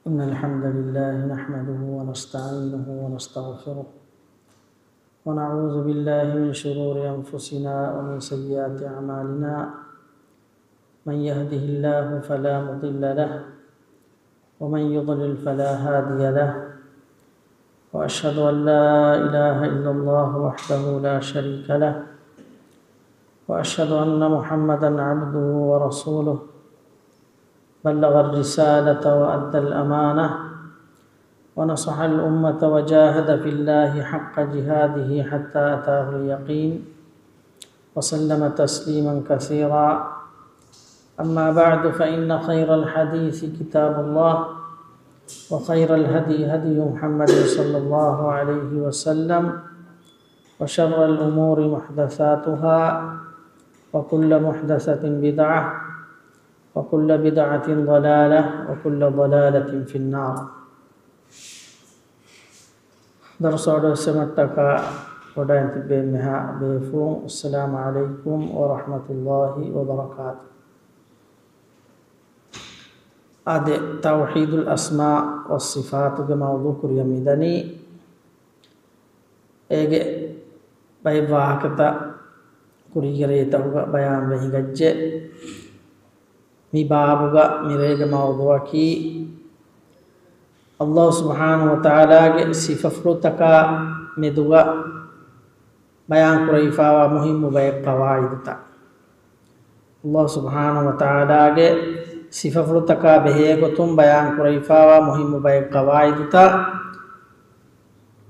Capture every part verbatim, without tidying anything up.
إن الحمد لله نحمده ونستعينه ونستغفره، ونعوذ بالله من شرور أنفسنا ومن سيئات أعمالنا. من يهده الله فلا مضل له، ومن يضلل فلا هادي له، وأشهد أن لا إله إلا الله وحده لا شريك له، وأشهد أن محمدا عبده ورسوله، بلغ الرسالة وأدى الأمانة، ونصح الأمة وجاهد في الله حق جهاده حتى أتاه اليقين، وسلم تسليما كثيرا. أما بعد، فإن خير الحديث كتاب الله، وخير الهدي هدي محمد صلى الله عليه وسلم، وشر الأمور محدثاتها، وكل محدثة بدعة، وكل بدعة ضلالة، وكل ضلالة في النار. ދަރުސް އަޑުއެއްސެމަށްޓަކާ ވަޑައިން ތިއްބެވި އެންމެހާ ބޭފުޅުން، އައްސަލާމު ޢަލައިކުމް ވަރަޙްމަތުﷲި ވަބަރަކާތު. އާދެ، ތައުޙީދުލް އަސްމާ ވައްޞިފާތުގެ މައުޟޫޢު ކުރިއަށް މިދަނީ. އޭގެ ބައެއް ވާހަކަތައް ކުރީގެ ރޭތަކުގަ ބަޔާންވެ ހިނގައްޖެ. މި ބާބުގަ މިރޭގެ މައުޟޫޢަކީ، ﷲ ސުބްޙާނަހޫ ވަތަޢާލާގެ ސިފަފުޅުތަކާ މެދުގަ ބަޔާންކުރެވިފާވާ މުހިއްމު ބައެއް ޤަވާޢިދުތައް. ﷲ ސުބްޙާނަހޫ ވަތަޢާލާގެ ސިފަފުޅުތަކާ ބެހޭގޮތުން ބަޔާންކުރެވިފާވާ މުހިއްމު ބައެއް ޤަވާޢިދުތައް.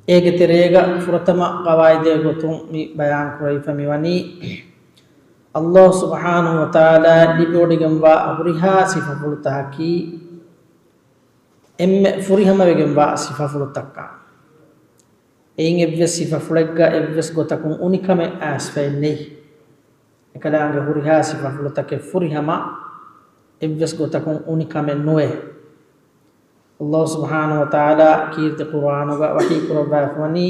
އޭގެ ތެރޭގަ ފުރަތަމަ ޤަވާޢިދެއް ގޮތުން މި ބަޔާންކުރެވިފަ މިވަނީ، ﷲ ސުބްޙާނަހޫ ވަތަޢާލާ ލިބިވޮޑިގެންވާ ހުރިހާ ސިފަފުޅުތަކަކީ އެންމެ ފުރިހަމަވެގެންވާ ސިފަފުޅުތަކާ. އެއިން އެއްވެސް ސިފަފުޅެއްގަ އެއްވެސް ގޮތަކުން އުނިކަމެއް އައިސްފައެއް ނެތް. އެކަލާނގެ ހުރިހާ ސިފަފުޅުތަކެއް ފުރިހަމަ، އެއްވެސް ގޮތަކުން އުނިކަމެއް ނުވޭ. ﷲ ސުބްޙާނަހޫ ވަތަޢާލާ ކީރިތި ޤުރުއާނުގަ ވަޙީ ކުރައްވާފަވަނީ،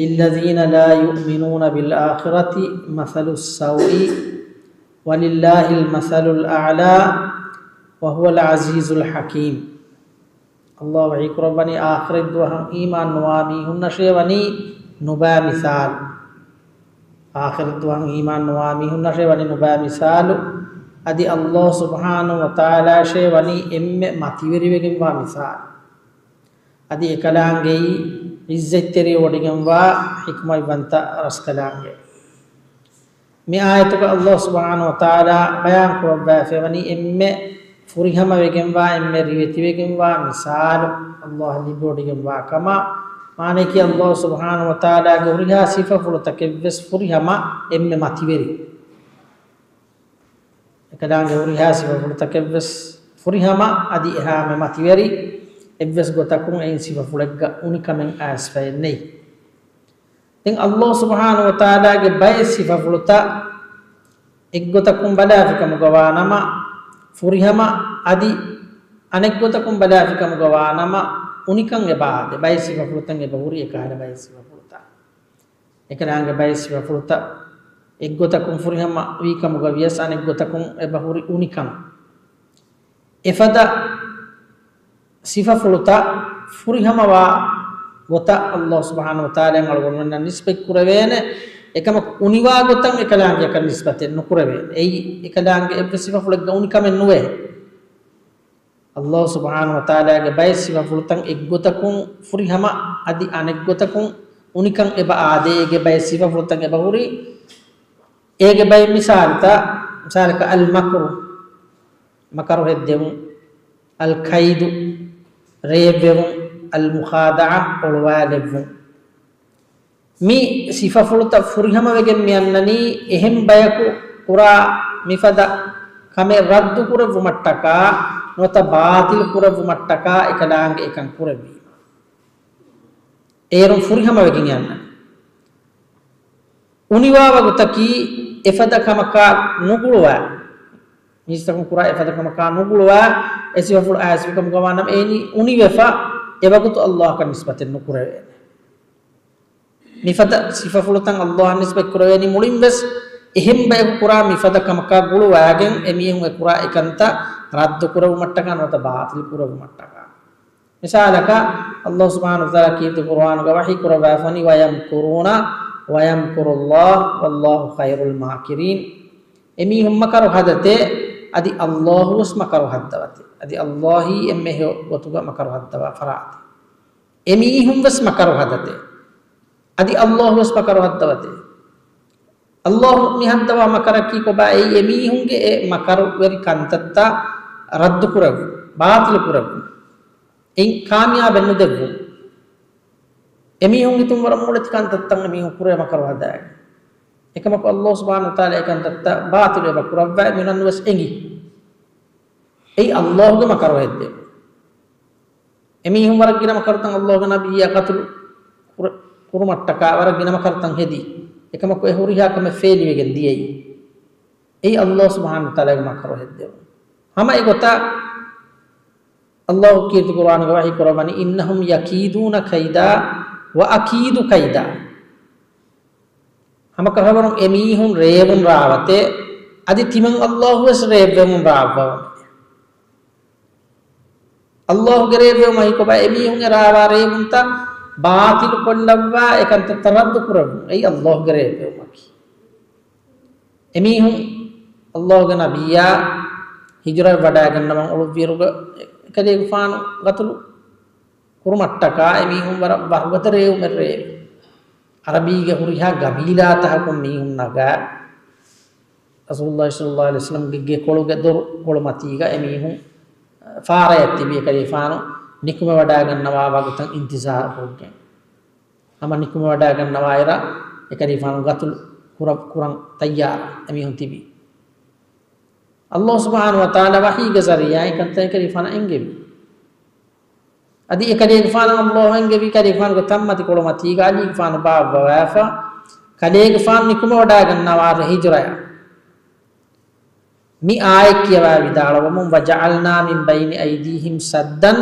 للذين لا يؤمنون بالآخرة مثل السوء ولله المثل الأعلى وهو العزيز الحكيم. ﷲ ވަޙީކުރައްވަނީ، އާޚިރަތް ދުވަހަށް އީމާން ނުވާ މީހުންނަށޭ ވަނީ ނުބައި މިސާލު. އާޚިރަތް ދުވަހަށް އީމާން ނުވާ މީހުންނަށޭ ވަނީ ނުބައި މިސާލު. އަދި ﷲ ސުބްޙާނަހޫ ވަތަޢާލާއަށޭ ވަނީ އެންމެ މަތިވެރިވެގެންވާ މިސާލު. އަދި އެކަލާނގެއީ ޢިއްޒަތްތެރިވެވޮޑިގެންވާ ޙިކްމަތްވަންތަ ރަސްކަލާނގެ. މި އާޔަތުގަ ﷲ ސުބްޙާނަހޫ ވަތަޢާލާ ބަޔާން ކުރައްވާފައިވަނީ އެންމެ ފުރިހަމަވެގެންވާ، އެންމެ ރިވެތިވެގެންވާ މިސާލު ﷲ އަށް ލިބިވޮޑިގެންވާ ކަމަށް. މާނަޔަކީ ﷲ ސުބްޙާނަހޫ ވަތަޢާލާގެ ހުރިހާ ސިފަފުޅުތަކެއްވެސް ފުރިހަމަ، އެންމެ މަތިވެރި. އެކަލާނގެ ހުރިހާ ސިފަފުޅުތަކެއްވެސް ފުރިހަމަ، އަދި އެހާމެ މަތިވެރި، އެއްވެސް ގޮތަކުން އެއިން ސިފަފުޅެއްގަ އުނިކަމެއް އައިސްފައެއް ނެތް. ދެން ﷲ ސުބްޙާނަހޫ ވަތަޢާލާގެ ބައެއް ސިފަފުޅުތައް އެއްގޮތަކުން ބަލާފިކަމުގަ ވާނަމަ ފުރިހަމަ، އަދި އަނެއްގޮތަކުން ބަލާފިކަމުގަ ވާނަމަ އުނިކަން އެބަ އާދޭ. ބައެއް ސިފަފުޅުތައް އެބަ ހުރި އެކަހަލަ ބައެއް ސިފަފުޅުތައް. އެކަލާނގެ ބައެއް ސިފަފުޅުތައް އެއްގޮތަކުން ފުރިހަމަ ވީ ކަމުގަ ވިޔަސް އަނެއްގޮތަކުން އެބަ ހުރި އުނިކަން. އެފަދަ ސިފަފުޅުތައް ފުރިހަމަވާ ގޮތަށް ﷲ ސުބްޙާނަހޫ ވަތަޢާލާ އަޅުގަނޑުމެންނަށް ނިސްބަތް ކުރެވޭނެ. އެކަމަކު އުނިވާ ގޮތަށް އެކަލާނގެއަކަށް ނިސްބަތެއް ނުކުރެވޭނެ. އެއީ އެކަލާނގެ އެއްވެސް ސިފަފުޅެއްގަ އުނިކަމެއް ނުވޭ. ﷲ ސުބްޙާނަހޫ ވަތަޢާލާގެ ބައެއް ސިފަފުޅުތައް އެއްގޮތަކުން ފުރިހަމަ، އަދި އަނެއްގޮތަކުން އުނިކަން އެބަ އާދޭ. އޭގެ ބައެއް ސިފަފުޅުތައް އެބަ ހުރި، އޭގެ ބައެއް މިސާލުތައް، މިސާލަކަށް، އަލް މަކްރު، މަކަރު ހެއްދެވުން، އަލް ކައިދު، ރޭއްވެވުން، އަލް މުޚާދަޢަ، އޮޅުވާލެއްވުން. މި ސިފަފުޅުތައް ފުރިހަމަވެގެން މިއަންނަނީ، އެހެން ބަޔަކު ކުރާ މިފަދަ ކަމެއް ރައްދު ކުރެއްވުމަށްޓަކާ، ނުވަތަ ބާޠިލް ކުރެއްވުމަށްޓަކާ އެކަލާނގެ އެކަން ކުރެއްވީމަ. އޭރުން ފުރިހަމަވެގެން އަންނަ. އުނިވާ ވަގުތަކީ އެފަދަ ކަމަކާ ނުގުޅުވާ. މީސްތަކުން ކުރާ އެފަދަ ކަމަކާ ނުގުޅުވާ. އެ ސިފަފުޅު އައިސްފިކަމުގަ ވާނަމަ އެއިނީ އުނިވެފަ އެވަގުތު ﷲ އަކަށް ނިސްބަތެއް ނުކުރެވޭނެ. މިފަދަ ސިފަފުޅުތައް ﷲ އަށް ނިސްބަތް ކުރެވޭނީ މުޅިން ވެސް އެހެން ބަޔަކު ކުރާ މިފަދަ ކަމަކާ ގުޅުވާގެން އެމީހުން އެ ކުރާ އެކަންތައް ރައްދު ކުރެވުމަށްޓަކާ ނުވަތަ ބާތިލް ކުރެވުމަށްޓަކާ. މިސާލަކަށް، ﷲ ސުބްޙާނަހޫ ވަތަޢާލާ ކީރިތި ޤުރުއާނުގަ ވަޙީ ކުރައްވާފަނީ، "وَيَمْكُرُونَ وَيَمْكُرُ اللَّهُ وَاللَّهُ خَيْرُ الْمَاكِرِينَ." އެމީހުން މަކަރު ހަދަތޭ، އަދި ﷲ ވެސް މަކަރު ހައްދަވަތޭ. އަދި ﷲ އީ އެންމެ ހެޔޮ ގޮތުގަ މަކަރު ހައްދަވާ ފަރާތެއް. އެމީހުން ވެސް މަކަރު ހަދަތޭ. އަދި ﷲ ވެސް މަކަރު ހައްދަވަތޭ. ﷲ މި ހައްދަވާ މަކަރަކީ ކޮބާ؟ އެއީ އެމީހުންގެ އެ މަކަރުވެރި ކަންތައްތައް ރައްދު ކުރެއްވުން، ބާތިލު ކުރެއްވުން. އެއިން ކާމިޔާބެއް ނުދެއްވުން. އެމީހުން ހިތުން ވަރަށް މޮޅެތި ކަންތައްތައް އެމީހުން ކުރޭ މަކަރު ހަދާގެން. އެކަމަކު ﷲ ސުބްޙާނަހޫ ވަތަޢާލާ އެ ކަންތައްތައް ބާތިލު އެބަ ކުރައްވާ މިނަން ވެސް އެނގި. އެއީ ﷲގެ މަކަރު ހެއްދެވުން. އެމީހުން ވަރަށް ގިނަ މަކަރުތައް ﷲގެ ނަބިއްޔާ ޤަތުލު ކުރ-، ކުރުމަށްޓަކާ ވަރަށް ގިނަ މަކަރުތައް ހެދި. އެކަމަކު އެ ހުރިހާ ކަމެއް ފޭލިވެގެން ދިޔައީ. އެއީ ﷲ ސުބްޙާނަހޫ ވަތަޢާލާގެ މަކަރު ހެއްދެވުން. ހަމަ އެގޮތަށް ﷲ ކީރިތި ޤުރުއާނުގަ ވަޙީ ކުރައްވަނީ، "إِنَّهُمْ يَكِيدُونَ كَيْدًا وَأَكِيدُ كَيْدًا." ހަމަކަށަވަރުން އެމީހުން ރޭވުން ރާވަތޭ، އަދި ތިމަން ﷲ ވެސް ރޭއްވެވުން ރާއްވަވަން. ﷲގެ ރޭވެވުމަކީ ކޮބާ؟ އެމީހުން އެ ރާވާ ރޭވުންތައް ބާތިލު ކޮށްލައްވާ، އެކަންތައްތައް ރައްދު ކުރެއްވުން. އެއީ ﷲގެ ރޭވެވުމަކީ. އެމީހުން ﷲގެ ނަބިއްޔާ ހިޖުރަ ވަޑައިގަންނަވަން އުޅުއްވިއިރުގަ އެކަލޭގެފާނު ގަތުލު ކުރުމަށްޓަކާ އެމީހުން ވަރަށް ވަރުގަދަ ރޭވުމެއް ރޭވި. އަރަބީގެ ހުރިހާ ގަބީލާތަކަކުން މީހުން ނަގާ، ރަސޫލުﷲ ޞައްލަﷲ ޢަލައިހި ވަސައްލަމްގެ ގެކޮޅުގެ ދޮރު ކޮޅުމަތީގަ އެމީހުން ފާރަޔަށް ތިބި އެކަލޭގެފާނު ނިކުމެވަޑައިގަންނަވާ ވަގުތަށް އިންތިޒާރު ކޮށްގެން. ހަމަ ނިކުމެވަޑައިގަންނަވާއިރަށް އެކަލޭގެފާނު ގަތުލު ކުރަ-، ކުރަން ތައްޔާރަށް އެމީހުން ތިބި. ﷲ ސުބްޙާނަހޫ ވަތަޢާލާ ވަޙީގެ ޒަރީޢާއިން ކަންތައް އެކަލޭގެފާނަށް އެންގެވި. އަދި އެކަލޭގެފާނަށް ﷲ އެންގެވި، ކަލޭގެފާނުގެ ތަންމަތިކޮޅުމަތީގަ ޢަލީގެފާނު ބާއްވަވާފަ، ކަލޭގެފާނު ނިކުމެވަޑައިގަންނަވާ ހިޖުރަޔަށް. މި އާޔަތް ކިޔަވާ ވިދާޅުވަމުން، "وَجَعَلْنَا مِنْ بَيْنِ أَيْدِيهِمْ سَدًّا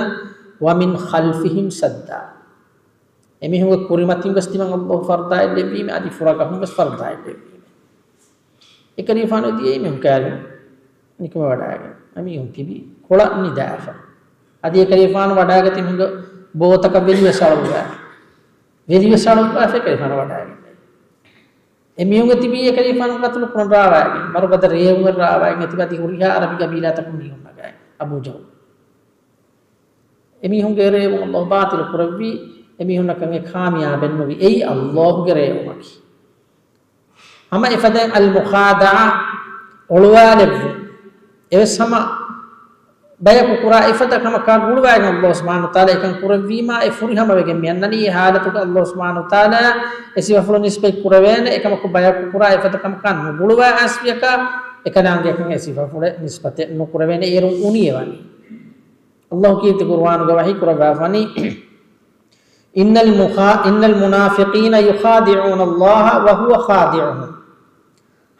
وَمِنْ خَلْفِهِمْ سَدًّا." އެމީހުންގެ ކުރިމަތިން ވެސް ތިމަން ﷲ ފަރުދާއެއް ލެއްވީމެ، އަދި ފުރަގަހުން ވެސް ފަރުދާއެއް ލެއްވީމެ. އެކަލޭގެފާނު ދިޔައީ މީހުން ކައިރިން ނިކުމެވަޑައިގެން. އެމީހުން ތިބީ ކޮޅަށް ނިދާފަ. އަދި އެކަލޭގެފާނު ވަޑައިގަތީ މީހުންގެ ބޯތަކަށް ވެލިވެސް އަޅުއްވާ. ވެލިވެސް އަޅުއްވާފަ އެކަލޭގެފާނު ވަޑައިގެން. އެމީހުންގެ ތިބީ އެކަލޭގެފާނު ގަތުލު ކުރަން ރާވާގެން، ވަރުގަދަ ރޭވުމެއް ރާވާގެން ތިބި އަދި ހުރިހާ އަރަބި ގަބީލާތަކުން މީހުން ނަގާ އަބޫ ޖަހުލް. އެމީހުންގެ ރޭވުން ﷲ ބާތިލު ކުރެއްވީ، އެމީހުންނަކަށް އެ ކާމިޔާބެއް ނުވި. އެއީ ﷲގެ ރޭވުމަކީ. ހަމަ އެފަދައިން އަލްމުޚާދަޢާ، އޮޅުވާލެއްވުން. އެވެސް ހަމަ ބަޔަކު ކުރާ އެފަދަ ކަމަކާ ގުޅުވާގެން ﷲ ސުބްޙާނަހޫ ވަތަޢާލާ އެކަން ކުރެއްވީމާ، އެ ފުރިހަމަވެގެން މި އަންނަނީ. އެ ޙާލަތުގަ ﷲ ސުބްޙާނަހޫ ވަތަޢާލާއަށް އެ ސިފަފުޅު ނިސްބަތް ކުރެވޭނެ. އެކަމަކު ބަޔަކު ކުރާ އެފަދަ ކަމަކާ ނުގުޅުވާ އައިސްފިޔަކާ، އެކަލާނގެއަކަށް އެ ސިފަފުޅެއް ނިސްބަތެއް ނުކުރެވޭނެ. އޭރުން އުނިއެ ވަނީ. ﷲ ކީރިތި ޤުރުއާނުގަ ވަޙީ ކުރައްވާފަނީ، إِنَّ الْمُخَ-، إِنَّ الْمُنَافِقِينَ يُخَادِعُونَ اللَّهَ وَهُوَ خَادِعُهُمْ.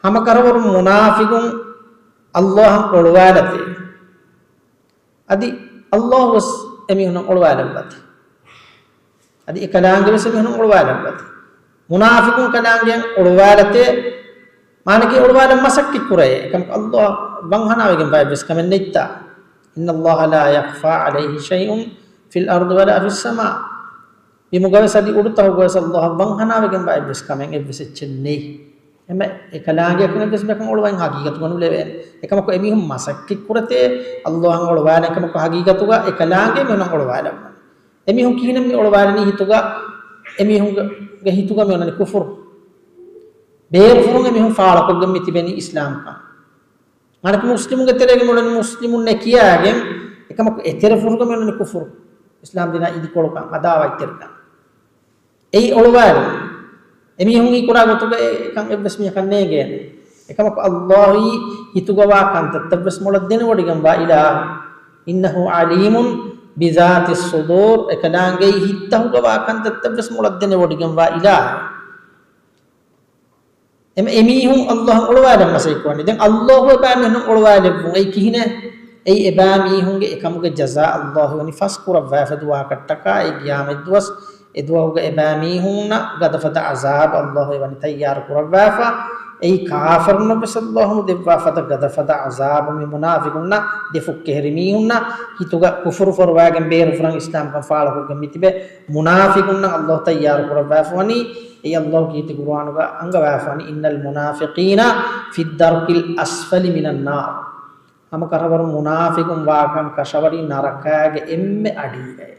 ހަމަކަށަވަރުން މުނާފިޤުން ﷲ އަށް އޮޅުވާލަތޭ. އަދި ﷲ ވެސް އެމީހުންނަށް އޮޅުވާލެއްވަތޭ. އަދި އެކަލާނގެ ވެސް އެމީހުންނަށް އޮޅުވާލެއްވަތޭ. މުނާފިޤުން ކަލާނގެއަށް އޮޅުވާލަތޭ، މާނައަކީ އޮޅުވާލަން މަސައްކަތް ކުރޭ. އެކަމަކު ﷲ ވަންހަނާވެގެންވާ އެއްވެސް ކަމެއް ނެތްތާ. إِنَّ اللَّهَ لَا يَخْفَى عَلَيْهِ شَيْءٌ فِي الْأَرْضِ وَلَا فِي السَّمَاءِ. ބިމުގަވެސް އަދި އުޑުތަހުގަވެސް ﷲ އަށް ވަންހަނާވެގެންވާ އެއްވެސް ކަމެއް އެއްވެސް އެއްޗެއް ނެތް. އެމެ އެކަލާނގެއަކަށް އެއްވެސް ބަޔަކަށް އޮޅުވަން ހަގީގަތުގަ ނުލެވޭނެ. އެކަމަކު އެމީހުން މަސައްކަތް ކުރަތޭ ﷲ އަށް އޮޅުވާލަން. އެކަމަކު ހަގީގަތުގަ އެކަލާނގެ މީހުންނަށް އޮޅުވާލައްވަން. އެމީހުން ކިހިނެއް މި އޮޅުވާލަނީ ހިތުގަ، އެމީހުންގެ ހިތުގަ މި އޮންނަނީ ކުފުރު. ބޭރުފުރުން އެމީހުން ފާޅުކޮށްގެން މި ތިބެނީ އިސްލާމްކަން. މާނައަކީ މުސްލިމުންގެ ތެރޭގަ މި އޮންނަނީ މުސްލިމުންނޭ ކިޔާގެން، އެކަމަކު އެތެރެފުށުގަ މި އޮންނަނީ ކުފުރު. އިސްލާމް ދީނާ އިދިކޮޅުކަން، އަދާވަތްތެރިކަން. އެއީ އޮޅުވާލުން. އެމީހުން އެ ކުރާ ގޮތުގަ އެކަން އެއްވެސް މީހަކަށް ނޭނގޭނެ. އެކަމަކު ﷲ އީ ހިތުގަވާ ކަންތައްތައްވެސް މޮޅަށް ދެނެވޮޑިގެންވާ އިލާހު. إِنَّهُ عَلِيمٌ بِذَاتِ الصُّدُورِ. އެކަލާނގެއީ ހިތްތަހުގަވާ ކަންތައްތައްވެސް މޮޅަށް ދެނެވޮޑިގެންވާ އިލާހު. އެމަ އެމީހުން ﷲ އަށް އޮޅުވާލަން މަސައްކަތް ކުރަނީ. ދެން ﷲ އެބައިމީހުން އޮޅުވާލެއްވުން. އެއީ ކިހިނެއް؟ އެއީ އެބައިމީހުންގެ އެކަމުގެ ޖަޒާ ﷲ ވަނީ ފަސް ކުރައްވާފަ ދުވަހަކަށްޓަކާ. އެ ޤިޔާމަތްދުވަސް އެ ދުވަހުގަ އެބައިމީހުންނަށް ގަދަފަދަ ޢަޒާބު ﷲ ވަނީ ތައްޔާރު ކުރައްވާފަ. އެއީ ކާފަރުންނަށްވެސް ﷲ ދެއްވާ ފަދަ ގަދަފަދަ ޢަޒާބު މި މުނާފިޤުންނަށް ދެފުށް ކެހެރި މީހުންނަށް ހިތުގަ ކުފުރު ފޮރުވާގެން ބޭރުފުރަން އިސްލާމްކަން ފާޅުކޮށްގެން މިތިބެ މުނާފިޤުންނަށް ﷲ ތައްޔާރު ކުރައްވާފަވަނީ. އެއީ ﷲ ކީރިތި ޤުރުއާނުގަ އަންގަވާފަވަނީ، "إن المنافقين في الدرك الأسفل من النار." ހަމަ ކަށަވަރުން މުނާފިޤުން ވާކަން ކަށަވަރީ ނަރަކާގެ އެންމެ އަޑީގައޭ.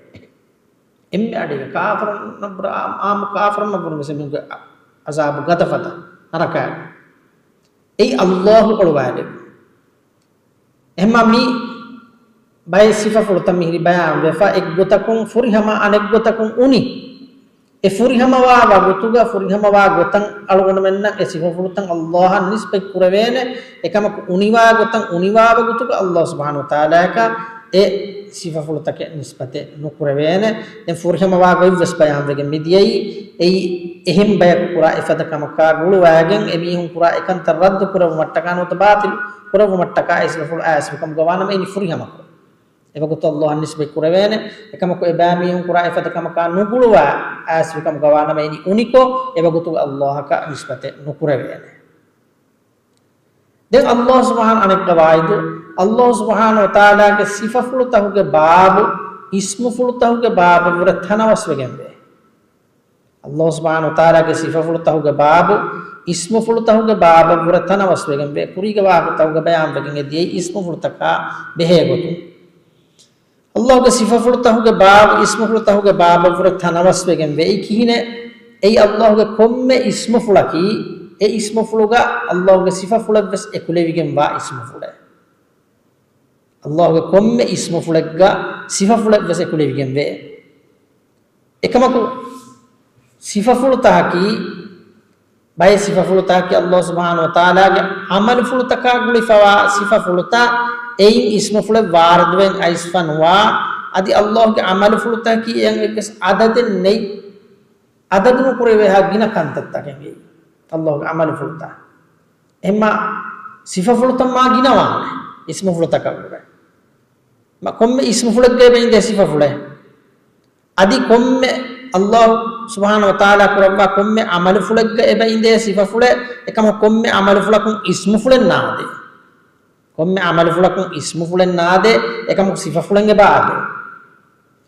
އެންމެ އަޑީގަ ކާފަރުންނަށްވުރެ، އާ-، އާއްމު ކާފަރުންނަށްވުރެ މިސް މީހުންގެ އަ-، ޢަޒާބު ގަދަފަދަ ނަރަކާގަ. އެއީ ﷲ އޮޅުވާލެއްވި. އެހެންމާ މި ބައެއް ސިފަފުޅުތައް މިހިރީ ބަޔާންވެފަ، އެއްގޮތަކުން ފުރިހަމަ އަނެއްގޮތަކުން އުނި. އެ ފުރިހަމަވާ ވަގުތުގަ ފުރިހަމަވާ ގޮތަށް އަޅުގަނޑުމެންނަށް އެ ސިފަފުޅުތައް ﷲ އަށް ނިސްބަތް ކުރެވޭނެ. އެކަމަކު އުނިވާ ގޮތަށް އުނިވާ ވަގުތުގަ ﷲ ސުބްޙާނަހޫ ވަތަޢާލާއަކަށް އެ ސިފަފުޅުތަކެއް ނިސްބަތެއް ނުކުރެވޭނެ. ދެން ފުރިހަމަވާ ގޮތްވެސް ބަޔާންވެގެން މިދިޔައީ، އެއީ އެހެން ބަޔަކު ކުރާ އެފަދަ ކަމަކާ ގުޅުވާގެން، އެމީހުން ކުރާ އެކަންތައް ރައްދު ކުރެއްވުމަށްޓަކާ ނުވަތަ ބާޠިލު ކުރެއްވުމަށްޓަކާ އެ ސިފަފުޅު އައިސްފިކަމުގަ ވާނަމަ އިނީ ފުރިހަމަކޮށް. އެވަގުތު ﷲ އަށް ނިސްބަތް ކުރެވޭނެ. އެކަމަކު އެބައިމީހުން ކުރާ އެފަދަ ކަމަކާ ނުގުޅުވާ އައިސްފިކަމުގަ ވާނަމަ އިނީ އުނިކޮށް، އެވަގުތު ﷲ އަކަށް ނިސްބަތެއް ނުކުރެވޭނެ. ދެން ﷲ ސުބްޙާނަ އަނެއް ޤަވާއިދު، ﷲ ސުބްޙާނަހޫ ވަތަޢާލާގެ ސިފަފުޅުތަކުގެ ބާބު، އިސްމުފުޅުތަކުގެ ބާބަށްވުރެ ތަނަވަސްވެގެންވޭ. ﷲ ސުބްޙާނަހޫ ވަތަޢާލާގެ ސިފަފުޅުތަކުގެ ބާބު، އިސްމުފުޅުތަކުގެ ބާބަށްވުރެ ތަނަވަސްވެގެންވޭ. ކުރީގެ ވާހަކަތަކުގަ ބަޔާންވެގެން އެ ދިޔައީ އިސްމުފުޅުތަކާ ބެހޭގޮތުން. ﷲގެ ސިފަފުޅުތަކުގެ ބާބު، އިސްމުފުޅުތަކުގެ ބާބަށްވުރެ ތަނަވަސްވެގެންވޭ. އެއީ ކިހިނެއް؟ އެއީ ﷲގެ ކޮންމެ އިސްމުފުޅަކީ، އެ އިސްމުފުޅުގަ ﷲގެ ސިފަފުޅެއްވެސް އެކުލެވިގެންވާ އިސްމުފުޅެއް. ﷲގެ ކޮންމެ އިސްމުފުޅެއްގަ ސިފަފުޅެއްވެސް އެކުލެވިގެންވޭ. އެކަމަކު ސިފަފުޅުތަކަކީ، ބައެއް ސިފަފުޅުތަކަކީ ﷲ ސުބްޙާނަހޫ ވަތަޢާލާގެ ޢަމަލުފުޅުތަކާ ގުޅިފަވާ ސިފަފުޅުތައް، އެއިން އިސްމުފުޅެއް ވާރިދުވެން އައިސްފަ ނުވާ، އަދި ﷲގެ ޢަމަލުފުޅުތަކަކީ އެއަށް އެއްވެސް ޢަދަދެއް ނެތް، ޢަދަދު ނުކުރެވޭހާ ގިނަ ކަންތައްތަކެއް އެއީ ﷲގެ ޢަމަލުފުޅުތައް. އެހެންމާ ސިފަފުޅުތައް މާ ގިނަވާނެ އިސްމުފުޅުތަކަށްވުރެ. މަ-، ކޮންމެ އިސްމުފުޅެއްގަ އެބަ އިނދޭ ސިފަފުޅެއް. އަދި ކޮންމެ ﷲ ސުބްޙާނަހޫ ވަތަޢާލާ ކުރައްވާ ކޮންމެ ޢަމަލުފުޅެއްގަ އެބަ އިނދޭ ސިފަފުޅެއް، އެކަމަކު ކޮންމެ ޢަމަލުފުޅަކުން އިސްމުފުޅެއް ނާދޭ. ކޮންމެ ޢަމަލުފުޅަކުން އިސްމުފުޅެއް ނާދޭ، އެކަމަކު ސިފަފުޅެއް އެބަ އާދޭ.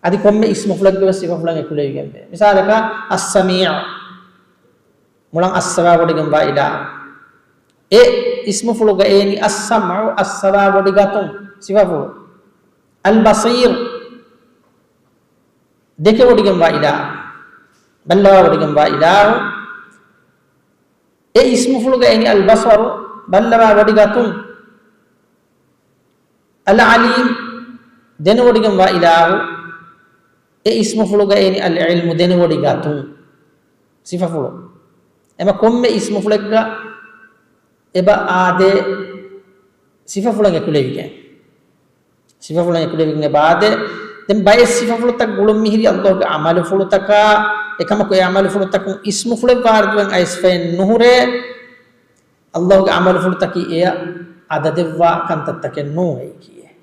އަދި ކޮންމެ އިސްމުފުޅެއްގަވެސް ސިފަފުޅެއް އެކުލެވިގެންވޭ. މިސާލަކަށް، އައްސަމީޢު، މުޅަން އައްސަވާވޮޑިގެންވާ އިލާހު. އެ އިސްމުފުޅުގަ އޭނި އައްސަމްޢު، އައްސަވާވޮޑިގަތުން ސިފަފުޅު. އަލްބަޞީރު، ދެކެވޮޑިގެންވާ އިލާހު، ބައްލަވާވޮޑިގެންވާ އިލާހު. އެ އިސްމުފުޅުގަ އެނި އަލްބަޞަރު، ބައްލަވާ ވޮޑިގަތުން. އަލްޢަލީމް، ދެނެވޮޑިގެންވާ އިލާހު. އެ އިސްމުފުޅުގަ އެނި އަލްޢިލްމު، ދެނެވޮޑިގަތުން. ސިފަފުޅު. އެމަ ކޮންމެ އިސްމުފުޅެއްގަ އެބަ އާދޭ ސިފަފުޅެއް އެކުލެވިގެން. ސިފަފުޅެއް އެކުލެވިގެން އެބަ އާދޭ. ދެން ބައެއް ސިފަފުޅުތައް ގުޅުން މިހިރީ ﷲގެ ޢަމަލުފުޅުތަކާ، އެކަމަކު އެ ޢަމަލުފުޅުތަކުން އިސްމުފުޅެއް ވާރިދުވެން އައިސްފައެއް ނުހުރޭ. ﷲގެ ޢަމަލުފުޅުތަކީ އެޔަށް ޢަދަދެއްވާ ކަންތައްތަކެއް ނޫން އެއީކީއެއް.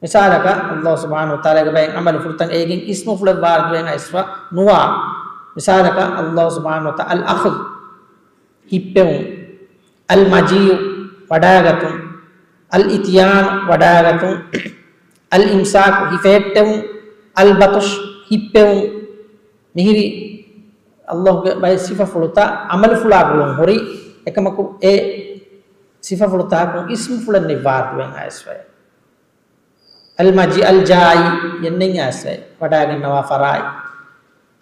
މިސާލަކަށް، ﷲ ސުބްޙާނަހޫ ވަތަޢާލާގެ ބައެއް ޢަމަލުފުޅުތައް އޭގެން އިސްމުފުޅެއް ވާރިދުވެން އައިސްފަ ނުވާ. މިސާލަކަށް، ﷲ ސުބްޙާނަހޫ ވަތަޢާލާ އަލްއަޚްޛު، ހިއްޕެވުން. އަލްމަޖީއު، ވަޑާގަތުން. އަލްއިތްޔާނު، ވަޑާގަތުން. އަލްއިމްސާކު، ހިފެހެއްޓެވުން. އަލްބަޠުޝް، ހިއްޕެވުން. މިހިރީ ﷲގެ ބައެއް ސިފަފުޅުތައް ޢަމަލުފުޅާ ގުޅުން ހުރި، އެކަމަކު އެ ސިފަފުޅުތަކުން އިސްމުފުޅެއް ނެތް ވާރިދުވެން އައިސްފައެއް. އަލްމަޖީ، އަލްޖާއީ، އެންނެއް އައިސްފައެއް، ވަޑާގަންނަވާ ފަރާތް.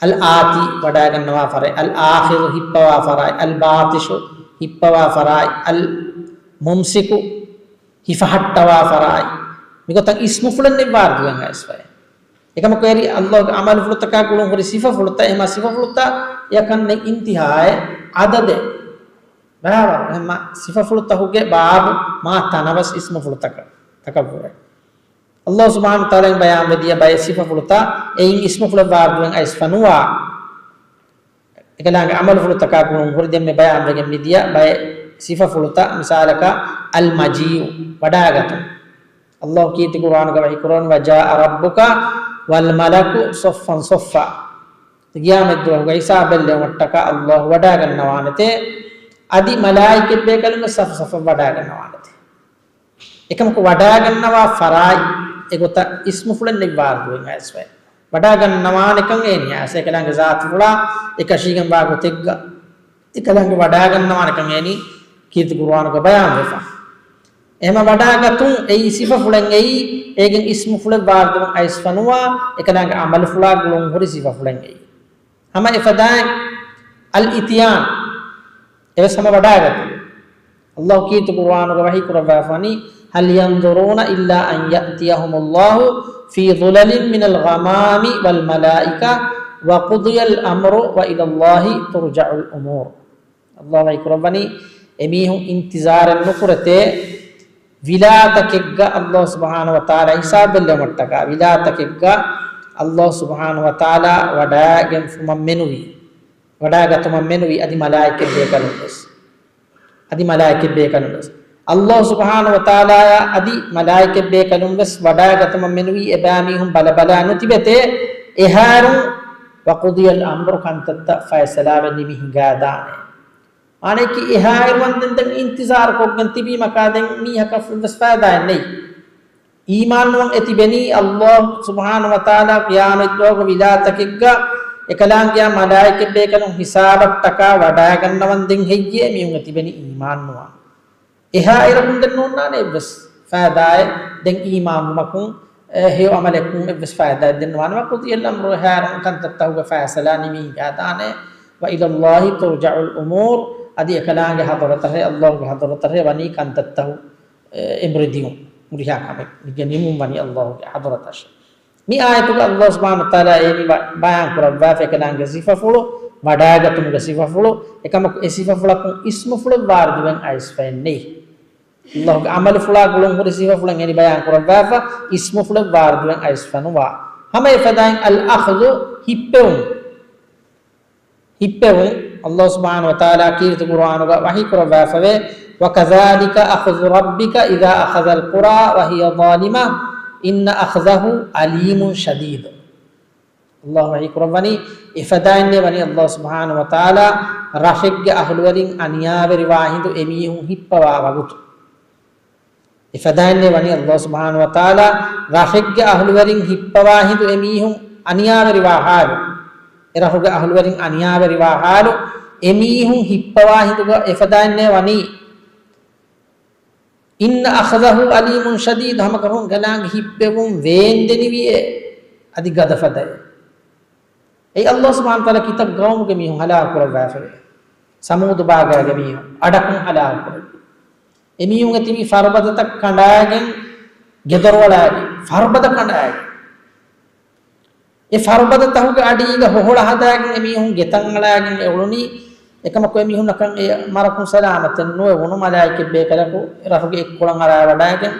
އަލްއާތީ، ވަޑާގަންނަވާ ފަރާތް. އަލްއާޚިޛު، ހިއްޕަވާ ފަރާތް. އަލްބާޠިޝު، ހިއްޕަވާ ފަރާތް. އަލްމުމްސިކު، ހިފަހައްޓަވާ ފަރާތް. މިގޮތަށް އިސްމުފުޅެއް ނެތް ވާރިދުވެން އައިސްފައެއް. އެކަމަކު އެރި ﷲގެ ޢަމަލުފުޅުތަކާ ގުޅުން ހުރި ސިފަފުޅުތައް، އެމާ ސިފަފުޅުތައް އެޔަކަށް ނެތް އިންތިހާއެއް، ޢަދަދެއް. ބައިވަރު އެހެންމަ ސިފަފުޅުތަކުގެ ބާބު މާ ތަނަވަސް އިސްމުފުޅުތަކަށް، ތަކަށްވުރެ. ﷲ ސުބްޙާނަހޫ ވަތަޢާލާގެ ބަޔާންވެ ދިޔަ ބައެއް ސިފަފުޅުތައް އެއިން އިސްމުފުޅެއް ވާރިދުވެން އައިސްފަ ނުވާ. އެކަލާނގެ ޢަމަލުފުޅުތަކާ ގުޅުން ހުރި ދެންމެ ބަޔާންވެގެން މިދިޔަ ބައެއް ސިފަފުޅުތައް، މިސާލަކަށް، އަލްމަޖީއު، ވަޑާގަތުން. ﷲ ކީރިތި ޤުރުއާނުގަ ވަޙީކުރައްވަނީ، "وَجَاءَ رَبُّكَ وَالْمَلَكُ صَفًّا صَفًّا." ޤިޔާމަތްދުވަހުގަ ހިސާބެއް ލެވުމަށްޓަކާ ﷲ ވަޑާގަންނަވާނެތޭ. އަދި މަލާއިކަތްބޭކަލުން ވެސް ސަފު ސަފަށް ވަޑާގަންނަވާނެތެ. އެކަމަކު ވަޑާގަންނަވާ ފަރާތް އެގޮތަށް އިސްމުފުޅެއް ނެތް ވާރިދުވެގެން އައިސްފައި. ވަޑާގަންނަވާނެކަން އޭނި އައިސް އެކަލާނގެ ޒާތުފުޅާ އެކަށީގެންވާ ގޮތެއްގަ އެކަލާނގެ ވަޑާގަންނަވާނެކަން އޭނި ކީރިތި ޤުރުއާނުގަ ބަޔާންވެފަ. އެހެމަ ވަޑާގަތުން އެއީ ސިފަފުޅެއް އެއީ، އޭގެން އިސްމުފުޅެއް ވާރިދުވެގެން އައިސްފަ ނުވާ، އެކަލާނގެ ޢަމަލުފުޅާ ގުޅުން ހުރި ސިފަފުޅެއް އެއީ. ހަމަ އެފަދައިން އަލްއިތިޔާން އެވެސް ހަމަ ވަޑާގަތުން. ﷲ ކީރިތި ޤުރުއާނުގަ ވަޙީ ކުރައްވާފަވަނީ، هل ينظرون إلا أن يأتيهم الله في ظلل من الغمام والملائكة وقضي الأمر وإلى الله ترجع الأمور. ﷲ ވަޙީ ކުރައްވަނީ، އެމީހުން އިންތިޒާރެއް ނުކުރެތޭ، ވިލާތަކެއްގަ ﷲ ސުބްޙާނަހޫ ވަތަޢާލާ ހިސާބު ބެއްލެވުމަށްޓަކާ، ވިލާތަކެއްގަ ﷲ ސުބްޙާނަހޫ ވަތަޢާލާ ވަޑާގެންފުމަށް މެނުވީ، ވަޑާގަތުމަށް މެނުވީ، އަދި މަލާއިކަތް ބޭކަލުން ވެސް. އަދި މަލާއިކަތް ބޭކަލުން ވެސް. ﷲ ސުބްޙާނަހޫ ވަތަޢާލާއާ އަދި މަލާއިކަތް ބޭކަލުން ވެސް ވަޑާގަތުމަށް މެނުވީ، އެބައިމީހުން ބަލަބަލާ ނުތިބެތޭ، އެހާއިރުން، وقضي الأمر، ކަންތައްތައް ފައިސަލާވެ ނިމި ހިނގާދާނެ. މާނައަކީ އެހާއިރު ވަންދެން ދެން އިންތިޒާރު ކޮށްގެން ތިބީމަކާ ދެން މީހަކަށް ވެސް ފައިދާއެއް ނެތް. އީމާންނުވަން އެ ތިބެނީ ﷲ ސުބްޙާނަހޫ ވަތަޢާލާ ޤިޔާމަތްދުވަހުގެ ވިލާތަކެއްގަ އެކަލާނގެއާ މަލާއިކަތް ބޭކަލުން ހިސާބަށްޓަކާ ވަޑާގަންނަވަން ދެން ހެއްޔޭ މީހުން އެ ތިބެނީ އީމާންނުވަން. އެހާއިރަކުން ދެން ނޯންނާނެ އެއްވެސް ފައިދާއެއް. ދެން އީމާންވުމަކުން، އެ، ހެޔޮ ޢަމަލެއްކުން އެއްވެސް ފައިދާއެއް ދެން ނުވާނެ. وقضي الأمر، އެހާއިރުން ކަންތައްތަކުގެ ފައިސަލާ ނިމި ހިނގާދާނެ. وإلى الله ترجع الأمور، އަދި އެކަލާނގެ ޙަޟްރަތަށޭ، ﷲގެ ޙަޟްރަތަށޭ ވަނީ ކަންތައްތަކު، އެ، އެނބުރި ދިޔުން، ހުރިހާ ކަމެއް މިގެ ނިމުން ވަނީ ﷲގެ ޙަޟްރަތަށޭ. މި އާޔަތުގަ ﷲ ސުބްޙާނަހޫ ވަތަޢާލާ އޭނި ބަ-، ބަޔާން ކުރައްވާފަ އެކަލާނގެ ސިފަފުޅު، ވަޑާގަތުމުގެ ސިފަފުޅު، އެކަމަކު އެ ސިފަފުޅަކުން އިސްމުފުޅެއް ވާރިދުވެގެން އައިސްފައެއް ނެތް. ﷲގެ ޢަމަލުފުޅާ ގުޅުން ހުރި ސިފަފުޅެއް އޭނި ބަޔާން ކުރައްވާފަ، އިސްމުފުޅެއް ވާރިދުވެގެން އައިސްފަ ނުވާ. ހަމަ އެފަދައިން އަލްއަޚްޛު، ހިއްޕެވުން. ހިއްޕެވުން. ﷲ ސުބްޙާނަހޫ ވަތަޢާލާ ކީރިތި ޤުރުއާނުގަ ވަޙީ ކުރައްވާފަވޭ، وكذلك أخذ ربك إذا أخذ القرى وهي ظالمة إن أخذه أليم شديد. ﷲ ވަޙީ ކުރައްވަނީ، އެފަދައިންނޭ ވަނީ ﷲ ސުބްޙާނަހޫ ވަތަޢާލާ ރަށެއްގެ އަހުލުވެރިން އަނިޔާވެރިވާ ހިނދު އެމީހުން ހިއްޕަވާ ވަގުތު. އެފަދައިންނޭ ވަނީ ﷲ ސުބްޙާނަހޫ ވަތަޢާލާ ރަށެއްގެ އަހުލުވެރިން ހިއްޕަވާ ހިނދު އެމީހުން އަނިޔާވެރިވާ ޙާލު. އެ ރަށުގެ އަހުލުވެރިން އަނިޔާވެރިވާ ޙާލު، އެމީހުން ހިއްޕަވާ ހިނދުގަ އެފަދައިންނޭ ވަނީ. إن أخذه أليم شديد، ހަމަކަށަވަރުން އެކަލާނގެ ހިއްޕެވުން ވޭންދެނިވިއޭ، އަދި ގަދަފަދައޭ. އެއީ ﷲ ސުބްޙާނަހޫ ވަތަޢާލާ ކިތައް ޤައުމުގެ މީހުން ހަލާކު ކުރައްވާފަވޭ. ސަމޫދު ބާގާގެ މީހުން އަޑަކުން ހަލާކު ކުރެއްވި. އެމީހުންގެ ތިބި ފަރުބަދަތައް ކަނޑާގެން ގެދޮރު އަޅާގެން، ފަރުބަދަ ކަނޑާގެން. އެ ފަރުބަދަތަކުގެ އަޑީގަ ހޮހޮޅަ ހަދާގެން އެމީހުން ގެތައް އަޅާގެން އެ އުޅުނީ. އެކަމަކު އެމީހުންނަކަށް އެ މަރަކުން ސަލާމަތެއް ނުވެވުނު. މަލާއިކަތް ބޭކަލަކު އެ ރަށުގެ އެއްކޮޅަށް އަރާ ވަޑާގެން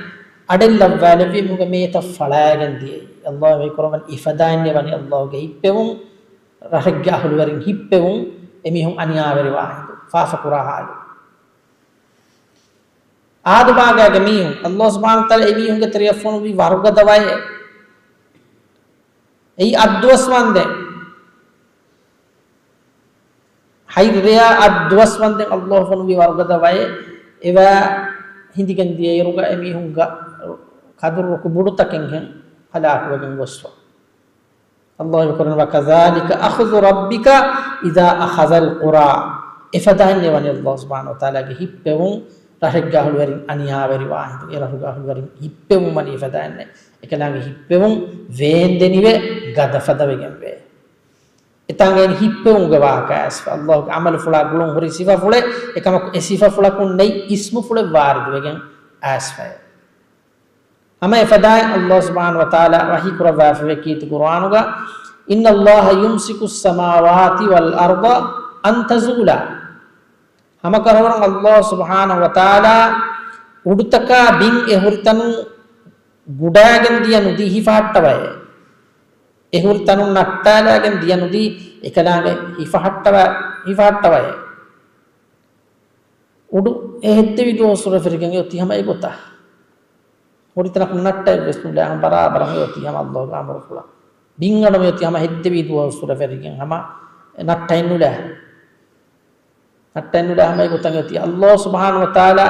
އަޑެއް ލައްވާލެއްވި އެމީހުންގެ މޭތައް ފަޅާގެން ދިޔައީ. ﷲ ވަޙީ ކުރައްވަނީ އެފަދައިންނޭ ވަނީ ﷲގެ ހިއްޕެވުން، ރަށެއްގެ އަހުލުވެރިން ހިއްޕެވުން، އެމީހުން އަނިޔާވެރިވާ ހިނދު، ފާފަ ކުރާ ޙާލު. އާދު ބާގާގެ މީހުން، ﷲ ސުބްޙާނަހޫ ވަތަޢާލާ އެމީހުންގެ ތެރެއަށް ފޮނުއްވި ވަރުގަދަ ވައެއް. އެއީ އަށް ދުވަސް ވަންދެން. ހަތް ރެޔާ އަށް ދުވަސް ވަންދެން ﷲ ފޮނުއްވި ވަރުގަދަ ވައެއް. އެވާ ހިނދިގެން ދިޔައިރުގަ އެމީހުންގެ ކަދުރު ރުކު ބުޑުތަކެއްހެން ހަލާކުވެގެން ގޮސްފަ. ﷲ ވަޙީ ކުރަނީ، وكذلك أخذ ربك إذا أخذ القرى. އެފަދައިންނޭ ވަނީ ﷲ ސުބްޙާނަހޫ ވަތަޢާލާގެ ހިއްޕެވުން، ރަށެއްގެ އަހުލުވެރިން އަނިޔާވެރިވާ ހިނދު، އެ ރަށުގެ އަހުލުވެރިން ހިއްޕެވުން ވަނީ އެފަދައިންނޭ. އެކަލާނގެ ހިއްޕެވުން ވޭންދެނިވެ ގަދަފަދަވެގެންވޭ. އެތާނގައި ހިއްޕެވުމުގެ ވާހަކަ އައިސްފަ. ﷲގެ ޢަމަލުފުޅާ ގުޅުން ހުރި ސިފަފުޅެއް، އެކަމަކު އެ ސިފަފުޅަކުން ނެތް އިސްމުފުޅެއް ވާރިދުވެގެން އައިސްފައެވެ. ހަމަ އެފަދައިން ﷲ ސުބްޙާނަހޫ ވަތަޢާލާ ވަޙީ ކުރައްވާފައިވޭ ކީރިތި ޤުރުއާނުގަ، إن الله يمسك السماوات والأرض أن تزولا. ހަމަކަށަވަރުން ﷲ ސުބްޙާނަހޫ ވަތަޢާލާ އުޑުތަކާ ބިން އެ ހުރިތަނުން ގުޑާގެން ދިޔަ ނުދީ ހިފަހައްޓަވައޭ. އެ ހުރި ތަނުން ނައްޓާލާގެން ދިޔަ ނުދީ އެކަލާނގެ ހިފަހައްޓަވަ-، ހިފަހައްޓަވައޭ. އުޑު އެ ހެއްދެވި ދުވަހު ސުރެފެރިގެން އެ އޮތީ ހަމަ އެގޮތަށް. ހުރި ތަނަކުން ނައްޓައެއް ވެސް ނުލާ، ހަމަ ބަރާބަރަށް އެ އޮތީ ހަމަ ﷲގެ އަމުރުފުޅަށް. ބިން އަޑު މި އޮތީ ހަމަ ހެއްދެވި ދުވަހު ސުރެފެރިގެން ހަމަ ނައްޓައެއް ނުލާ. ހައްޓައެއްނުލާ ހަމަ އެގޮތަށް އޮތީ. ﷲ ސުބްޙާނަހޫ ވަތަޢާލާ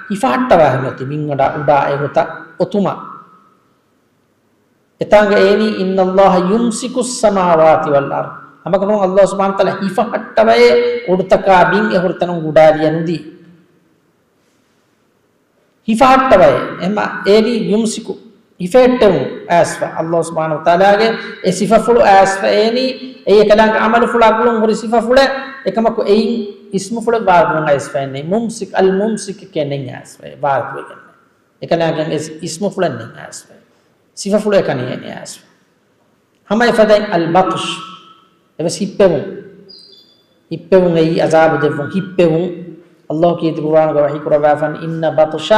ހިފަހައްޓަވާ ހަމަ އޮތީ ބިންގަނޑާ އުޑާ އެގޮތަށް އޮތުމަށް. އެތާނގަ އޭނީ، إِنَّ اللَّهَ يُمْسِكُ السَّمَاوَاتِ وَالْأَرْضَ. ހަމަކަށަވަރުން ﷲ ސުބްޙާނަހޫ ވަތަޢާލާ ހިފަހައްޓަވައޭ އުޑުތަކާ ބިން އެ ހުރިތަނުން ގުޑާލިޔަ ނުދީ. ހިފަހައްޓަވައޭ. އެހެންމަ އޭނީ ޔުމްސިކު، ހިފެހެއްޓެވުން އައިސްފަ. ﷲ ސުބްޙާނަހޫ ވަތަޢާލާގެ އެ ސިފަފުޅު އައިސްފަ އޭނީ، އެއީ އެކަލާނގެ ޢަމަލުފުޅާ ގުޅުން ހުރި ސިފަފުޅެއް. އެކަމަކު އެއިން އިސްމުފުޅެއް ވާރިދުވެގެން އައިސްފައެއް ނެތް. މުމްސިކް، އަލް މުމްސިކް ކޭ ނެތް އައިސްފައެއް ވާރިދުވެގެން. އެކަލާނގެ އިސް-، އިސްމުފުޅެއް ނެތް އައިސްފައެއް. ސިފަފުޅެއް ކަނި އޭނީ އައިސްފަ. ހަމަ އެފަދައިން އަލްބަޠްޝް. އެވެސް ހިއްޕެވުން. ހިއްޕެވުން އެއީ ޢަޒާބު ދެއްވުން. ހިއްޕެވުން. ﷲ ކީރިތި ޤުރުއާނުގަ ވަޙީ ކުރައްވާފަން، إِنَّ بَطْشَ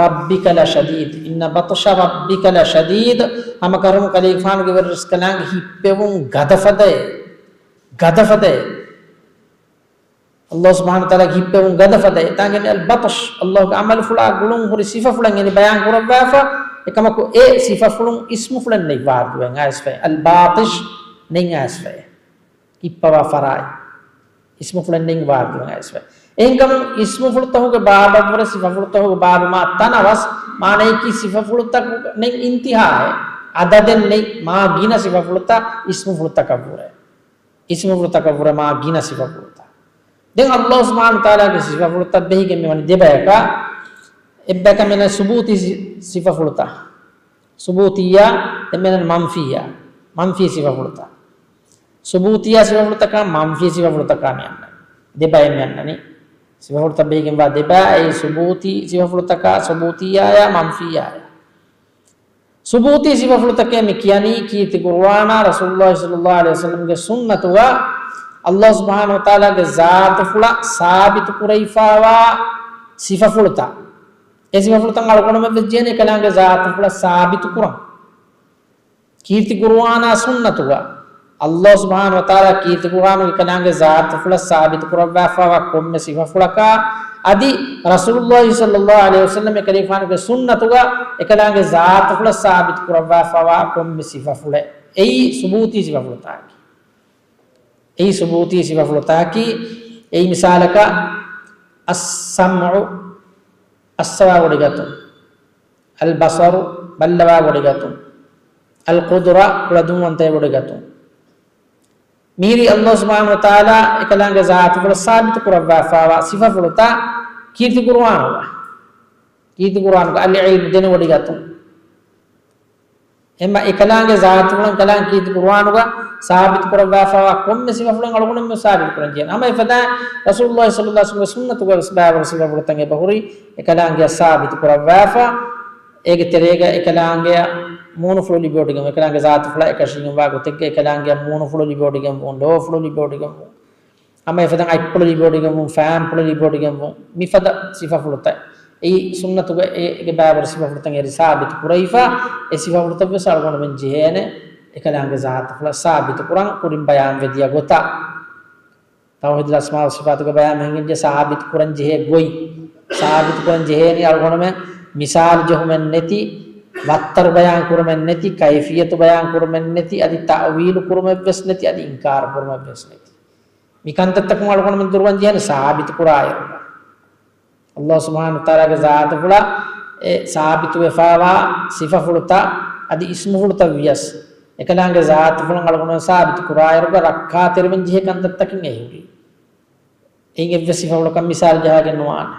رَبِّكَ لَشَدِيدٌ. إِنَّ بَطْشَ رَبِّكَ لَشَدِيدٌ. ހަމަކަށަވަރުން ކަލޭގެފާނުގެ ވެރިރަސްކަލާނގެ ހިއްޕެވުން ގަދަފަދައޭ. ގަދަފަދައޭ. ﷲ ސުބްޙާނަހޫ ވަތަޢާލާގެ ހިއްޕެވުން ގަދަފަދަ. އެތާނގައި އަލްބަޠްޝް، ﷲގެ ޢަމަލުފުޅާ ގުޅުން ހުރި ސިފަފުޅެއް އެނި ބަޔާން ކުރައްވާފަ. އެކަމަކު އެ ސިފަފުޅުން އިސްމުފުޅެއް ނެތް ވާރިދުވެގެން އައިސްފައި. އަލްބާޠިޝް ނެތް އައިސްފައި. ހިއްޕަވާ ފަރާތް. އިސްމުފުޅެއް ނެތް ވާރިދުވެގެން އައިސްފައި. އެހެންކަމުން އިސްމުފުޅުތަކުގެ ބާބަށްވުރެ ސިފަފުޅުތަކުގެ ބާބު މާ ތަނަވަސް، މާނަޔަކީ ސިފަފުޅުތަކު ނެތް އިންތިހާއެއް. އަދަދެއް ނެތް، މާ ގިނަ ސިފަފުޅުތައް އިސްމުފުޅުތަކަށްވުރެ. އިސްމުފުޅުތަކަށްވުރެ މާ ގިނަ ސިފަފުޅުތައް. ދެން ﷲ ސުބްޙާނަހޫ ވަތަޢާލާގެ ސިފަފުޅުތައް ބެހިގެން މިވަނީ ދެބަޔަކަށް. އެއްބަޔަކަށް މިއަންނަނީ ސުބޫތީ ސި-، ސިފަފުޅުތައް. ސުބޫތިއްޔާ، ދެން މިއަންނަނީ މަންފިއްޔާ. މަންފީ ސިފަފުޅުތައް. ސުބޫތިއްޔާ ސިފަފުޅުތަކާ، މަންފީ ސިފަފުޅުތަކާ މިއަންނަނީ. ދެބައެއް މިއަންނަނީ. ސިފަފުޅުތައް ބެހިގެންވާ ދެބަ، އެއީ ސުބޫތީ ސިފަފުޅުތަކާ، ސުބޫތިއްޔާޔާ، މަންފިއްޔާޔާ. ސުބޫތީ ސިފަފުޅުތަކޭ މި ކިޔަނީ ކީރިތި ޤުރުއާނާ ރަސޫލުﷲ ޞައްލަﷲ ޢަލައިހި ވަސައްލަމްގެ ސުންނަތުގަ ﷲ ސުބްޙާނަހޫ ވަތަޢާލާގެ ޒާތުފުޅަށް ސާބިތު ކުރެވިފާވާ ސިފަފުޅުތައް. އެ ސިފަފުޅުތައް އަޅުގަނޑުމެން ވެސް ޖެހޭނެ އެކަލާނގެ ޒާތުފުޅަށް ސާބިތު ކުރަން. ކީރިތި ޤުރުއާނާ ސުންނަތުގަ ﷲ ސުބްޙާނަހޫ ވަތަޢާލާ ކީރިތި ޤުރުއާނުގަ އެކަލާނގެ ޒާތުފުޅަށް ސާބިތު ކުރައްވާފާވާ ކޮންމެ ސިފަފުޅަކާ، އަދި ރަސޫލުﷲ ޞައްލަﷲ ޢަލައިހި ވަސައްލަމް އެކަލޭގެފާނުގެ ސުންނަތުގަ އެކަލާނގެ ޒާތުފުޅަށް ސާބިތު ކުރައްވާފާވާ ކޮންމެ ސިފަފުޅެއް. އެއީ ސުބޫތީ ސިފަފުޅުތަކަކީ. އެއީ ސުބޫތީ ސިފަފުޅުތަކަކީ. އެއީ މިސާލަކަށް، އައްސަމްޢު، އައްސަވާ ވޮޑިގަތުން. އަލްބަޞަރު، ބައްލަވާ ވޮޑިގަތުން. އަލްޤުދުރަ، ކުޅަދުންވަންތައެއް ވޮޑިގަތުން. މިހިރީ ﷲ ސުބްޙާނަހޫ ވަތަޢާލާ އެކަލާނގެ ޒާތުފުޅަށް ސާބިތު ކުރައްވާފާވާ ސިފަފުޅުތައް ކީރިތި ޤުރުއާނުގަ. ކީރިތި ޤުރުއާނުގަ އަލްޢިލްމު، ދެނެވޮޑިގަތުން. އެހެންމަ އެކަލާނގެ ޒާތުފުޅަށް އެކަލާނގެ ކީރިތި ޤުރުއާނުގަ ސާބިތު ކުރައްވާފާވާ ކޮންމެ ސިފަފުޅެއް އަޅުގަނޑުމެން ސާބިތު ކުރަން ޖެހޭނެ. ހަމަ އެފަދައިން ރަސޫލުﷲ ޞައްލަﷲ ޢަލައިހި ވަސައްލަމްގެ ސުންނަތުގަ ވެސް ބައިވަރު ސިފަފުޅުތައް އެބަހުރި އެކަލާނގެއަށް ސާބިތު ކުރައްވާފަ. އޭގެ ތެރޭގަ އެކަލާނގެއަށް މޫނުފުޅު ލިބިވޮޑިގެން، އެކަލާނގެ ޒާތުފުޅާ އެކަށީގެންވާ ގޮތެއްގަ އެކަލާނގެއަށް މޫނުފުޅު ލިބިވޮޑިގެންވުން، ލޯފުޅު ލިބިވޮޑިގެންވުން، ހަމަ އެފަދައިން އަތްޕުޅު ލިބިވޮޑިގެންވުން، ފައިންޕުޅު ލިބިވޮޑިގެންވުން، މިފަދަ ސިފަފުޅުތައް. އެއީ ސުންނަތުގަ އޭގެ ބައިވަރު ސިފަފުޅުތައް އެރި ސާބިތު ކުރެވިފަ. އެ ސިފަފުޅުތައް ވެސް އަޅުގަނޑުމެން ޖެހޭނެ އެކަލާނގެ ޒާތުފުޅަށް ސާބިތު ކުރަން، ކުރިން ބަޔާންވެދިޔަ ގޮތަށް. ތައުޙީދުލް އަސްމާ ވައްޞިފާތުގެ ބަޔާން މިހެން ޖެ ސާބިތު ކުރަން ޖެހޭ ގޮތް. ސާބިތު ކުރަން ޖެހޭނީ އަޅުގަނޑުމެން މިސާލު ޖެހުމެއް ނެތި، ވައްތަރު ބަޔާން ކުރުމެއް ނެތި، ކައިފިއްޔަތު ބަޔާން ކުރުމެއް ނެތި، އަދި ތައުވީލު ކުރުމެއް ވެސް ނެތި، އަދި އިންކާރު ކުރުމެއް ވެސް ނެތި. މި ކަންތައްތަކުން އަޅުގަނޑުމެން ދުރުވަން ޖެހޭނެ ސާބިތު ކުރާއިރު. ﷲ ސުބްޙާނަހޫ ވަތަޢާލާގެ ޒާތުފުޅަށް އެ ސާބިތުވެފާވާ ސިފަފުޅުތައް އަދި އިސްމުފުޅުތައް ވިޔަސް، އެކަލާނގެ ޒާތުފުޅުން އަޅުގަނޑުމެން ސާބިތު ކުރާއިރުގަ ރައްކާތެރިވެން ޖެހޭ ކަންތައްތަކެއް އެ ހުރީ. އެއިން އެއްވެސް ސިފަފުޅަކަށް މިސާލު ޖަހާގެން ނުވާނެ.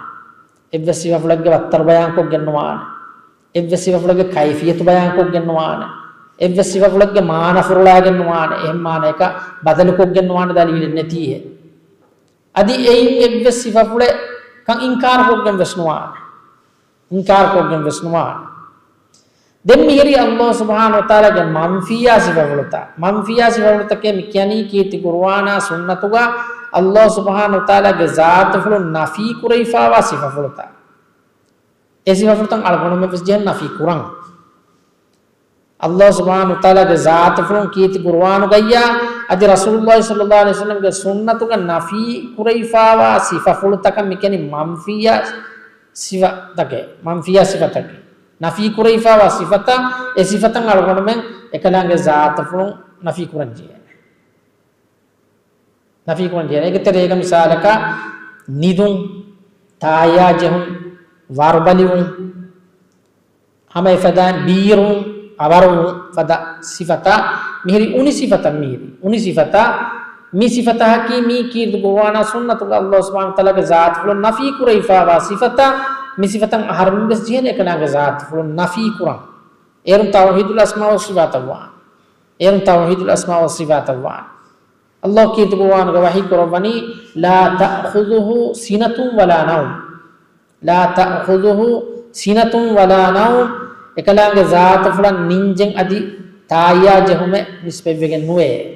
އެއްވެސް ސިފަފުޅެއްގެ ވައްތަރު ބަޔާންކޮށްގެން ނުވާނެ. އެއްވެސް ސިފަފުޅެއްގެ ކައިފިއްޔަތު ބަޔާންކޮށްގެން ނުވާނެ. އެއްވެސް ސިފަފުޅެއްގެ މާނަ ފުރޮޅާގެން ނުވާނެ. އެހެން މާނައަކަށް ބަދަލުކޮށްގެން ނުވާނެ ދަލީލެއް ނެތީހޭ. އަދި އެއިން އެއްވެސް ސިފަފުޅެއް ކަން އިންކާރުކޮށްގެން ވެސް ނުވާނެ. އިންކާރުކޮށްގެން ވެސް ނުވާނެ. ދެން މިހިރީ ﷲ ސުބްޙާނަހޫ ވަތަޢާލާގެ މަންފިއްޔާ ސިފަފުޅުތައް. މަންފިއްޔާ ސިފަފުޅުތަކޭ މި ކިޔަނީ ކީރިތި ޤުރުއާނާ ސުންނަތުގަ ﷲ ސުބްޙާނަހޫ ވަތަޢާލާގެ ޒާތުފުޅުން ނަފީ ކުރެވިފާވާ ސިފަފުޅުތައް. އެ ސިފަފުޅުތައް އަޅުގަނޑުމެން ވެސް ޖެހޭނެ ނަފީ ކުރަން. ﷲ ސުބްޙާނަހޫ ވަތަޢާލާގެ ޒާތުފުޅުން ކީރިތި ޤުރުއާނުގައްޔާ އަދި ރަސޫލުﷲ ޞައްލަﷲ ޢަލައިހި ވަސައްލަމްގެ ސުންނަތުގަ ނަފީ ކުރެވިފާވާ ސިފަފުޅުތަކަށް މި ކިޔަނީ މަންފިއްޔާ ސިފަތަކެއް، މަންފިއްޔާ ސިފަތަކެއް. ނަފީ ކުރެވިފާވާ ސިފަތައް، އެ ސިފަތައް އަޅުގަނޑުމެން އެކަލާނގެ ޒާތުފުޅުން ނަފީ ކުރަން ޖެހޭނެ. ނަފީ ކުރަން ޖެހޭނެ. އޭގެ ތެރޭގަ މިސާލަކަށް، ނިދުން، ތާއްޔާ ޖެހުން، ވަރުބަލިވުން، ހަމަ އެފަދައިން ބީރުވުން، އަވަރުވުން ފަދަ ސިފަތައް، މިހިރީ އުނި ސިފަތައް، މިހިރީ އުނި ސިފަތައް. މި ސިފަތަކީ މީ ކީރިތި ޤުރުއާނާ ސުންނަތުގަ އައްލާހު ސުބްޙާނަހު ވަތަޢާލާގެ ޒާތުފުޅުން ނަފީ ކުރެވިފައިވާ ސިފަތައް. މި ސިފަތައް އަހަރުމެން ވެސް ޖެހޭނެ އެކަލާނގެ ޒާތުފުޅުން ނަފީ ކުރަން. އޭރުން ތައުޙީދުލް އަސްމާ ވައްޞިފާތަށް ވާނެ. އޭރުން ތައުޙީދުލް އަސްމާ ވައްޞިފާތަށް ވާނެ. އައްލާހު ކީރިތި ޤުރުއާނުގަ ވަޙީ ކުރައްވަނީ، "لا تأخذه سنة ولا نوم." "لا تأخذه سنة ولا نوم." އެކަލާނގެ ޒާތުފުޅަށް ނިންޖެއް އަދި ތާއްޔާ ޖެހުމެއް ނިސްބަތްވެގެން ނުވޭ.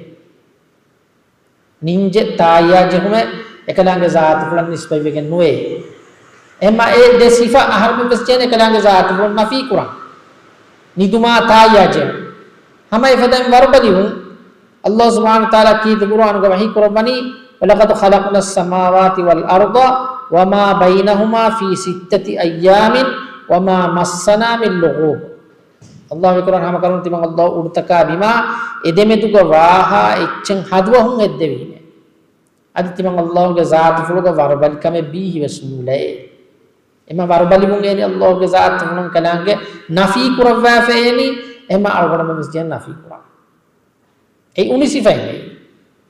ނިންޖެއް ތާއްޔާ ޖެހުމެއް އެކަލާނގެ ޒާތުފުޅަށް ނިސްބަތްވެގެން ނުވޭ. އެހެންމާ އެ ދެ ސިފަ އަހަރުމެން ވެސް ޖެހޭނެ އެކަލާނގެ ޒާތުފުޅުން ނަފީ ކުރަން. ނިދުމާ ތާއްޔާ ޖެހުން. ހަމަ އެފަދައިން ވަރުބަލިވުން. އައްލާހު ސުބްޙާނަހު ވަތަޢާލާ ކީރިތި ޤުރުއާނުގަ ވަޙީ ކުރައްވަނީ، "ولقد خلقنا السماوات والأرض وما بينهما في ستة أيام وما مسنا من لغوب." އައްލާހު އެކުރަން ހަމަކަށަވަރުން ތިމަން އައްލާހު އުޑުތަކާ ބިމާ އެދެމެދުގަ ވާހާ އެއްޗެއް ހަދުވަހުން އެއްދެވީމޭ. އަދި ތިމަން އައްލާހުގެ ޒާތުފުޅުގަ ވަރުބަލިކަމެއް ބީހިވެސް ނޫޅޭ. އެމަ ވަރުބަލިވުން އޭނި އައްލާހުގެ ޒާތުފުޅުން ކަލާނގެ ނަފީ ކުރައްވާފަ އޭނި، އެމަ އަޅުގަނޑުމެން ވެސް ޖެހޭނެ ނަފީ ކުރާ. އެއީ އުނި ސިފައިން އެއީ.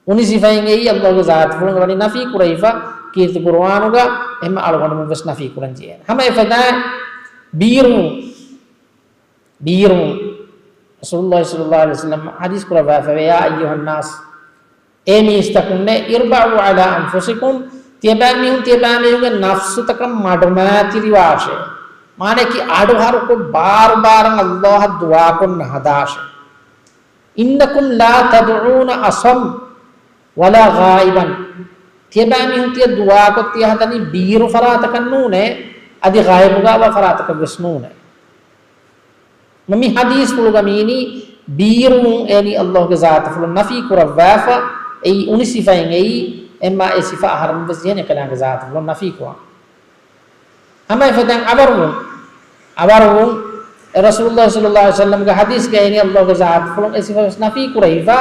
އުނި ސިފައިން އެއީ އައްލާހުގެ ޒާތުފުޅުން ވަނީ ނަފީ ކުރެވިފަ، ކީރިތި ޤުރުއާނުގަ އެމަ އަޅުގަނޑުމެން ވެސް ނަފީ ކުރަން ޖެހޭނެ. ހަމަ އެފަދައިން ބީރު ބީރުން. ރަސޫލުﷲ ޞައްލައްލާހު ޢަލައިހި ވަސައްލަމް ޙަދީޘް ކުރައްވާފައިވޭ، "يا أيها الناس، އޭ މީސްތަކުންނޭ، اربعوا على أنفسكم، ތިޔަބައިމީހުން ތިޔަބައިމީހުންގެ ނަފްސުތަކަށް މަޑުމައިތިރިވާށޭ." މާނައަކީ އަޑުހަރުކޮށް ބާރުބާރަށް އައްލާހަށް ދުޢާކޮށް ނަހަދާށޭ. "إنكم لا تدعون أصم ولا غائبا." ތިޔަބައިމީހުން ތިޔަ ދުޢާކޮށް ތިޔަ ހަދަނީ ބީރު ފަރާތަކަށް ނޫނޭ، އަދި ޣައިބުގަ ވާ ފަރާތަކަށް ވެސް ނޫނޭ. މަ މި ޙަދީޘްފުޅުގަ މީނީ ބީރުވުން އޭނީ އައްލާހުގެ ޒާތުފުޅުން ނަފީ ކުރައްވާފަ، އެއީ އުނި ސިފައިން އެއީ، އެމާ އެ ސިފަ އަހަރުމެން ވެސް ޖެހޭނެ އެކަލާނގެ ޒާތުފުޅުން ނަފީ ކުރަން. ހަމަ އެފަދައިން އަވަރުވުން. އަވަރުވުން. އެ ރަސޫލުﷲ ޞައްލައްލާހު ޢަލައިހި ވަސައްލަމްގެ ޙަދީޘްގައި އެނީ އައްލާހުގެ ޒާތުފުޅުން އެ ސިފަ ވެސް ނަފީ ކުރެވިފަ،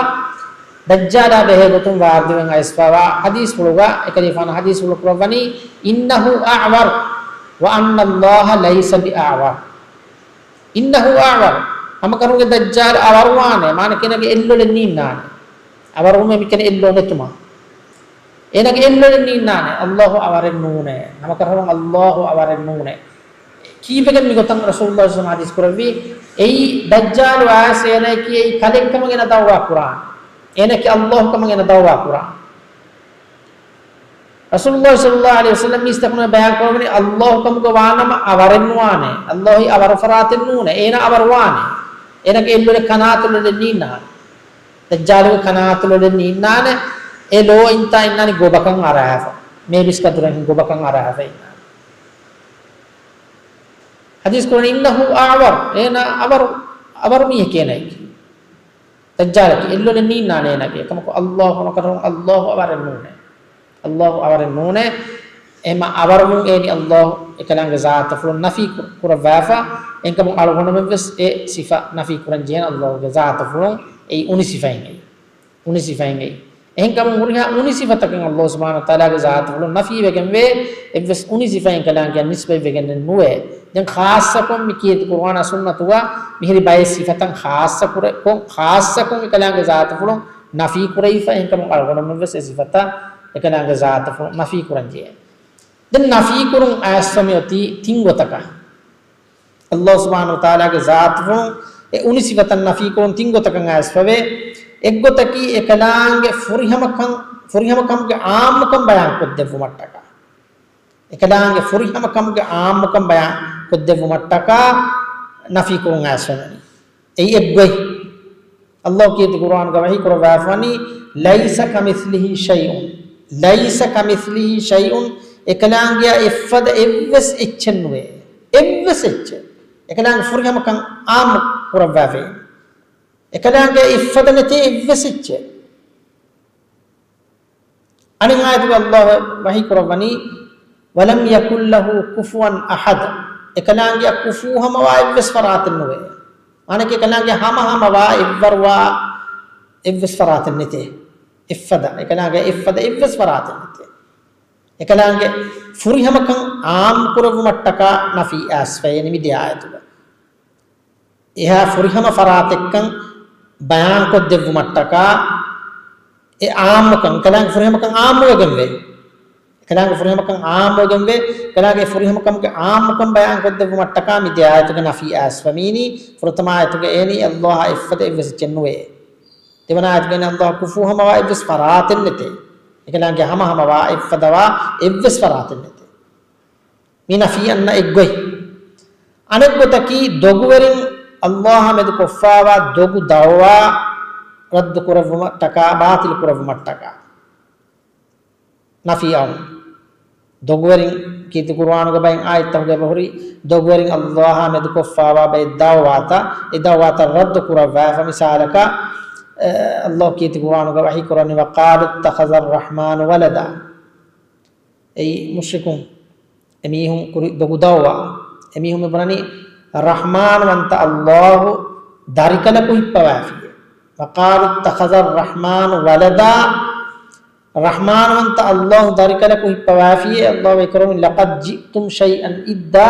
ދައްޖާލާ ބެހޭ ގޮތުން ވާރުދިވެން އައިސްފަވާ ޙަދީޘްފުޅުގަ، އެކަލޭގެފާނު ޙަދީޘްފުޅު ކުރައްވަނީ، "إنه أعور وأن الله ليس بأعور." "إنه أعور." ހަމަކަށަވަރުން ދައްޖާލު އަވަރުވާނެ، މާނައަކީ އޭނަގެ އެއްލޮލެއް ނީންނާނެ. އަވަރުވުމޭ މިކަން އެއްލޯ ނެތުމަށް. އޭނަގެ އެއްލޮލެއް ނީންނާނެ. އައްލާހު އަވަރެއް ނޫނޭ. ހަމަކަށަވަރުން އައްލާހު އަވަރެއް ނޫނޭ. ކީއްވެގެން މިގޮތަށް ރަސޫލުﷲ ޞައްލައްލާހު ޢަލައިހި ވަސައްލަމް ޙަދީޘް ކުރެއްވީ؟ އެއީ ދައްޖާލު އާސޭނައަކީ އެއީ ކަލެއްކަމަށް އޭނަ ދަޢުވާ ކުރާނެ. އޭނައަކީ އައްލާހުކަމަށް އޭނަ ދަޢުވާ ކުރާނެ. ރަސޫލުﷲ ޞައްލައްލާހު ޢަލައިހި ވަސައްލަމް މީސްތަކުންނަށް ބަޔާން ކުރައްވަނީ އައްލާހު ކަމުގަ ވާނަމަ އަވަރެއް ނުވާނެ. އައްލާހު އަވަރު ފަރާތެއް ނޫނޭ. އޭނަ އަވަރު ވާނެ. އޭނަގެ އެއްލޮލެއް ކަނާތުލޮލެއް ނީންނާނެ. ދައްޖާލުގެ ކަނާތުލޮލެއް ނީންނާނެ. އެ ލޯ އިންތާ އިންނާނީ ގޮބަކަށް އަރާފަ. މޭބިސް ކަދުރެއް ގޮބަކަށް އަރާފަ އިންނާނެ. ޙަދީޘް ކުރަނީ إنه أعور. އޭނަ އަވަރު، އަވަރު މީހެކޭ އޭނައަކީ. ދައްޖާލަކީ އެއްލޮލެއް ނީންނާނެ އޭނަގެ. އެކަމަކު އައްލާހު ހަމަކަށަވަރުން އައްލާހު އަވަރެއް ނޫނޭ. އައްލާހު އަވަރެއް ނޫނޭ. އެހެންމަ އަވަރުވުން އޭނީ އައްލާހު އެކަލާނގެ ޒާތުފުޅުން ނަފީ ކުރ-، ކުރައްވާފަ. އެހެންކަމުން އަޅުގަނޑުމެން ވެސް އެ ސިފަ ނަފީ ކުރަން ޖެހޭނެ އައްލާހުގެ ޒާތުފުޅުން. އެއީ އުނި ސިފައިން އެއީ. އުނި ސިފައިން އެއީ. އެހެންކަމުން ހުރިހާ އުނި ސިފަތަކެއް އައްލާހު ސުބްޙާނަހު ވަތަޢާލާގެ ޒާތުފުޅުން ނަފީވެގެންވޭ، އެއްވެސް އުނި ސިފައެއް ކަލާނގެއަށް ނިސްބަތްވެގެންނެއް ނުވޭ. ދެން ޚާއްޞަކޮށް މި ކީރިތި ޤުރުއާނާ ސުންނަތުގަ މިހިރި ބައެއް ސިފަތައް ޚާއްޞަކުރެ-، ކޮށް، ޚާއްޞަކޮށް އެކަލާނގެ ޒާތުފުޅުން ނަފީ ކުރެވިފަ، އެހެންކަމުން އަޅުގަނޑުމެން ވެސް އެ ސިފަތައް އެކަލާނގެ ޒާތުފުޅުން ނަފީ ކުރަން ޖެހޭ. ދެން ނަފީ ކުރުން އައިސްފަ މިއޮތީ ތިން ގޮތަކަށް. އައްލާހު ސުބްޙާނަހު ވަތަޢާލާގެ ޒާތުފުޅުން އެ އުނި ސިފަތައް ނަފީ ކުރުން ތިން ގޮތަކަށް އައިސްފަވޭ. އެއްގޮތަކީ އެކަލާނގެ ފުރިހަމަކަން، ފުރިހަމަކަމުގެ ޢާއްމުކަން ބަޔާން ކޮށްދެއްވުމަށްޓަކާ. އެކަލާނގެ ފުރިހަމަކަމުގެ ޢާއްމުކަން ބަޔާން ކޮށްދެއްވުމަށްޓަކާ ނަފީ ކުރުން އައިސްފަވަނީ. އެއީ އެއްގޮތް. އައްލާހު ކީރިތި ޤުރުއާނުގަ ވަޙީ ކުރައްވާފަވަނީ، "ليس كمثله شيء، ليس كمثله شيء." އެކަލާނގެއާ އެއްފަދަ އެއްވެސް އެއްޗެއް ނުވޭ. އެއްވެސް އެއްޗެއް. އެކަލާނގެ ފުރިހަމަކަން ޢާއްމު ކުރައްވާފައި. އެކަލާނގެއާ އެއްފަދަ ނެތޭ އެއްވެސް އެއްޗެއް. އަނެއް އާޔަތުގަ އައްލާހު ވަޙީ ކުރައްވަނީ، "ولم يكن له كفوا أحد." އެކަލާނގެއަށް ކުފޫ ހަމަވާ އެއްވެސް ފަރާތެއް ނުވޭ. މާނައަކީ އެކަލާނގެ ހަމަ ހަމަވާ އެއްވަރުވާ އެއްވެސް ފަރާތެއް ނެތޭ. އެއްފަދަ، އެކަލާނގެ އެއްފަދަ އެއްވެސް ފަރާތެއް ނެތޭ. އެކަލާނގެ ފުރިހަމަކަން އާއްމު ކުރެއްވުމަށްޓަކާ ނަފީ އައިސްފައި އެނިމި ދެ އާޔަތުގަ. އެހާ ފުރިހަމަ ފަރާތެއްކަން ބަޔާންކޮށްދެއްވުމަށްޓަކާ އެ އާއްމުކަން، އެކަލާނގެ ފުރިހަމަކަން އާއްމުވެގެންވޭ. އެކަލާނގެ ފުރިހަމަކަން އާއްމުވެގެންވޭ. އެކަލާނގެ ފުރިހަމަކަމުގެ އާއްމުކަން ބަޔާންކޮށްދެއްވުމަށްޓަކާ މި ދެ އާޔަތުގެ ނަފީ އައިސްފަ މީނީ. ފުރަތަމަ އާޔަތުގަ އޭނީ އައްލާހާ އެއްފަދަ އެއްވެސް އެއްޗެއް ނުވޭ. ދެވަނަ އާޔަތުގައި އައްލާހު ކުފޫ ހަމަވާ އެއްވެސް ފަރާތެއް ނެތޭ. އެކަލާނގެ ހަމަ ހަމަވާ އެއްފަދަވާ އެއްވެސް ފަރާތެއް ނެތޭ. މި ނަފީ އަންނަ އެއްގޮތް. އަނެއްގޮތަކީ ދޮގުވެރިން އައްލާހާ މެދު ކޮށްފާވާ ދޮގު ދައުވާ ރައްދު ކުރެއްވުމަށްޓަކާ، ބާތިލް ކުރެއްވުމަށްޓަކާ. ނަފީ އައުން. ދޮގުވެރިން ކީރިތި ޤުރުއާނުގެ ބައެއް އާޔަތްތަކުގައި އެބަހުރި، ދޮގުވެރިން އައްލާހާ މެދުކޮށްފާވާ ބައެއް ދައުވާތައް، އެ ދައުވާތައް ރައްދު ކުރައްވާފަ. މިސާލަކަށް، އެ، އައްލާހު ކީރިތި ޤުރުއާނުގައި ވަޙީ ކުރަނީ، وَقَالُوا اتَّخَذَ الرَّحْمَٰنُ وَلَدًا. އެއީ މުޝްރިކުން، އެމީހުން ކުރި ދޮގު ދައުވާ. އެމީހުން މި ބުނަނީ، ރަޙްމާންވަންތަ އައްލާހު ދަރިކަލަކު ހިއްޕަވާފިޔޭ. وَقَالُوا اتَّخَذَ الرَّحْمَٰنُ وَلَدًا. ރަޙްމާންވަންތަ އައްލާހު ދަރިކަލަކު ހިއްޕަވާފިޔޭ. އައްލާހު ވަޙީކުރަނީ، لَقَدْ جِئْتُمْ شَيْئًا إِدًّا.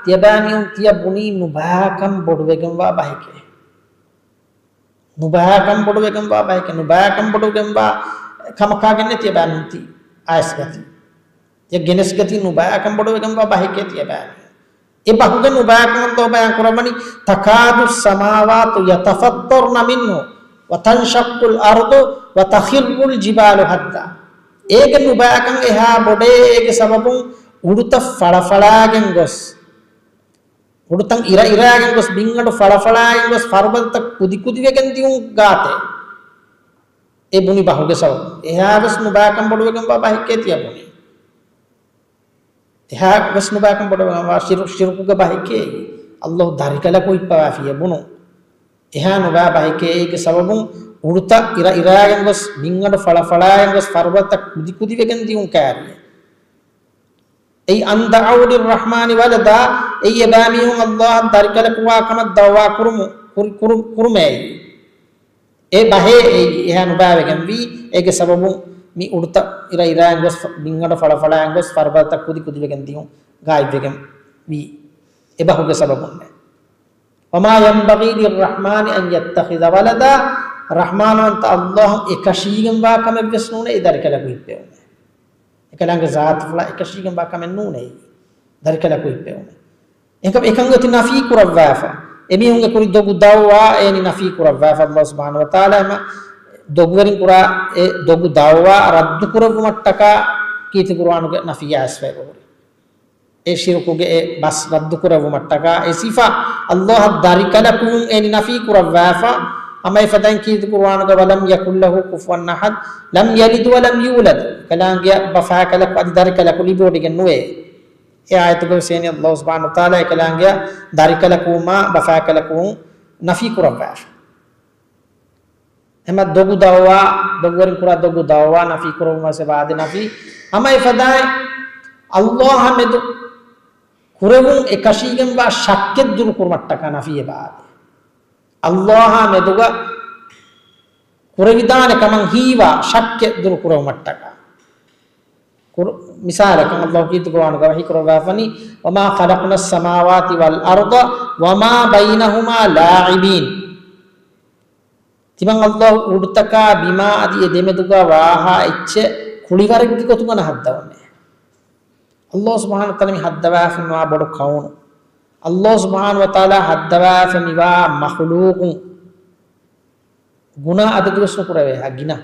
ތިޔަބައިމީހުން ތިޔަ ބުނީ ނުބައިކަން ބޮޑުވެގެންވާ ބަހެކޭ. ނުބައިކަން ބޮޑުވެގެންވާ ބަހެކޭ. ނުބައިކަން ބޮޑުވެގެންވާ ކަމަކާގެންނޭ ތިޔަބައިމީހުން ތި އައިސްގަތީ. ތިޔަ ގެނެސްގަތީ ނުބައިކަން ބޮޑުވެގެންވާ ބަހެކޭ ތިޔަބައިމީހުން. އެ ބަހުގެ ނުބައިކަން އައްލާހު ބަޔާން ކުރައްވަނީ، تَكَادُ السَّمَاوَاتُ يَتَفَطَّرْنَ مِنْهُ وَتَنشَقُّ الْأَرْضُ وَتَخِرُّ الْجِبَالُ هَدًّا. އޭގެ ނުބައިކަން އެހާ ބޮޑޭ، އޭގެ ސަބަބުން އުޑުތައް ފަޅަފަޅާގެން ގޮސް، އުޑުތައް އިރައިރާގެން ގޮސް، ބިންއަޑު ފަޅަފަޅާގެން ގޮސް، ފަރުބަދަތައް ކުދިކުދިވެގެން ދިއުން ގާތޭ. އެ ބުނި ބަހުގެ ސަބަބުން. އެހާވެސް ނުބައިކަން ބޮޑުވެގެންވާ ބަހެކޭ ތިޔަ ބުނީ. އެހާވެސް ނުބައިކަން ބޮޑުވެގެންވާ ޝިރު-، ޝިރުކުގެ ބަހެކޭ. އައްލާހު ދަރިކަލަކު ހިއްޕަވާފިޔޭ ބުނު. އެހާ ނުބައި ބަހެކޭ. އޭގެ ސަބަބުން އުޑުތައް އިރައިރާގެން ގޮސް، ބިންއަޑު ފަޅަފަޅާގެން ގޮސް، ފަރުބަދަތައް ކުދިކުދިވެގެން ދިއުން ކާރިޔޭ. އެއީ أَن دَعَوْا لِلرَّحْمَٰنِ وَلَدًا، އެއީ އެބައިމީހުން އައްލާހަށް ދަރިކަލަކުވާ ކަމަށް ދައުވާ ކުރުމު-، ކުރު-، ކުރު-، ކުރުމޭ. އެ ބަހޭ އެއީ އެހާ ނުބައިވެގެންވީ. އޭގެ ސަބަބުން މި އުޑުތައް އިރައިރާއިން ގޮސް، ބިންއަޑު ފަޅަފަޅާއިން ގޮސް، ފަރުބަދަތައް ކުދިކުދިވެގެން ދިއުން ގާތްވެގެން ވީ. އެ ބަހުގެ ސަބަބުންނޭ. وَمَا يَنبَغِي لِلرَّحْمَٰنِ أَن يَتَّخِذَ وَلَدًا. ރަޙްމާންވަންތަ އައްލާހަށް އެކަށީގެންވާ ކަމެއްވެސް ނޫނޭ އެ ދަރިކަލަކު ހިއްޕެވުމެއް. އެކަލާނގެ ޒާތުފުޅާ އެކަށީގެންވާ ކަމެއް ނޫނޭ އެއީ ދަރިކަލަކު ހިއްޕެވުމެއް. އެކަ-، އެކަން އޮތީ ނަފީ ކުރައްވާފަ. އެމީހުންގެ ކުރި ދޮގު ދައުވާ އޭނި ނަފީ ކުރައްވާފަ އައްލާހު ސުބްޙާނަހޫ ވަތަޢާލާ. އެމަ ދޮގުވެރިން ކުރާ އެ ދޮގު ދައުވާ ރައްދު ކުރެއްވުމަށްޓަކާ ކީރިތި ޤުރުއާނުގެ ނަފީ އައިސްފައި އެބަހުރި. އެ ޝިރުކުގެ އެ ބަސް ރައްދު ކުރެއްވުމަށްޓަކާ، އެ ސިފަ އައްލާހަށް ދަރިކަލަކުވުން އޭނި ނަފީ ކުރައްވާފަ. ހަމަ އެފަދައިން ކީރިތި ޤުރުއާނުގަ، وَلَمْ يَكُن لَّهُ كُفُوًا أَحَدٌ، لَمْ يَلِدْ وَلَمْ يُولَدْ، އެކަލާނގެއަށް ބަފާކަލަކު އަދި ދަރިކަލަކު ލިބިވޮޑިގެން ނުވޭ. އެ އާޔަތުގަވެސް އޭނި އައްލާހު ސުބްޙާނަހޫ ވަތަޢާލާ އެކަލާނގެއަށް ދަރިކަލަކުވުމާ ބަފާކަލަކުވުން ނަފީ ކުރައްވާފަ. އެމަ ދޮގު ދައުވާ، ދޮގުވެރިން ކުރާ ދޮގު ދައުވާ ނަފީ ކުރެއްވުމަށް އެބަ އާދޭ ނަފީ. ހަމަ އެފަދައިން އައްލާހާ މެދު ކުރެވުން އެކަށީގެންވާ ޝައްކެއް ދުރުކުރުމަށްޓަކާ ނަފީ އެބަ އާދޭ. އައްލާހާ މެދުގަ ކުރެވިދާނެ ކަމަށް ހީވާ ޝައްކެއް ދުރުކުރެވުމަށްޓަކާ. ކުރު-، މިސާލަކަށް، އައްލާހު ކީރިތި ޤުރުއާނުގަ ވަޙީ ކުރައްވާފަނީ، وَمَا خَلَقْنَا السَّمَاوَاتِ وَالْأَرْضَ وَمَا بَيْنَهُمَا لَاعِبِينَ. ތިމަން އައްލާހު އުޑުތަކާ ބިމާ އަދި އެ ދެމެދުގަ ވާހާ އެއްޗެއް ކުޅިވަރެއްގެ ގޮތުގަ ނަހައްދަވަމޭ. އައްލާހު ސުބްޙާނަހޫ ވަތަޢާލާ މި ހައްދަވާފަ މިވާ ބޮޑު ކައުނު، އައްލާހު ސުބްޙާނަހޫ ވަތަޢާލާ ހައްދަވާފަ މިވާ މަޚުލޫޤުން ގުނާ އަދަދުވެސް ނުކުރެވޭހާ ގިނަ.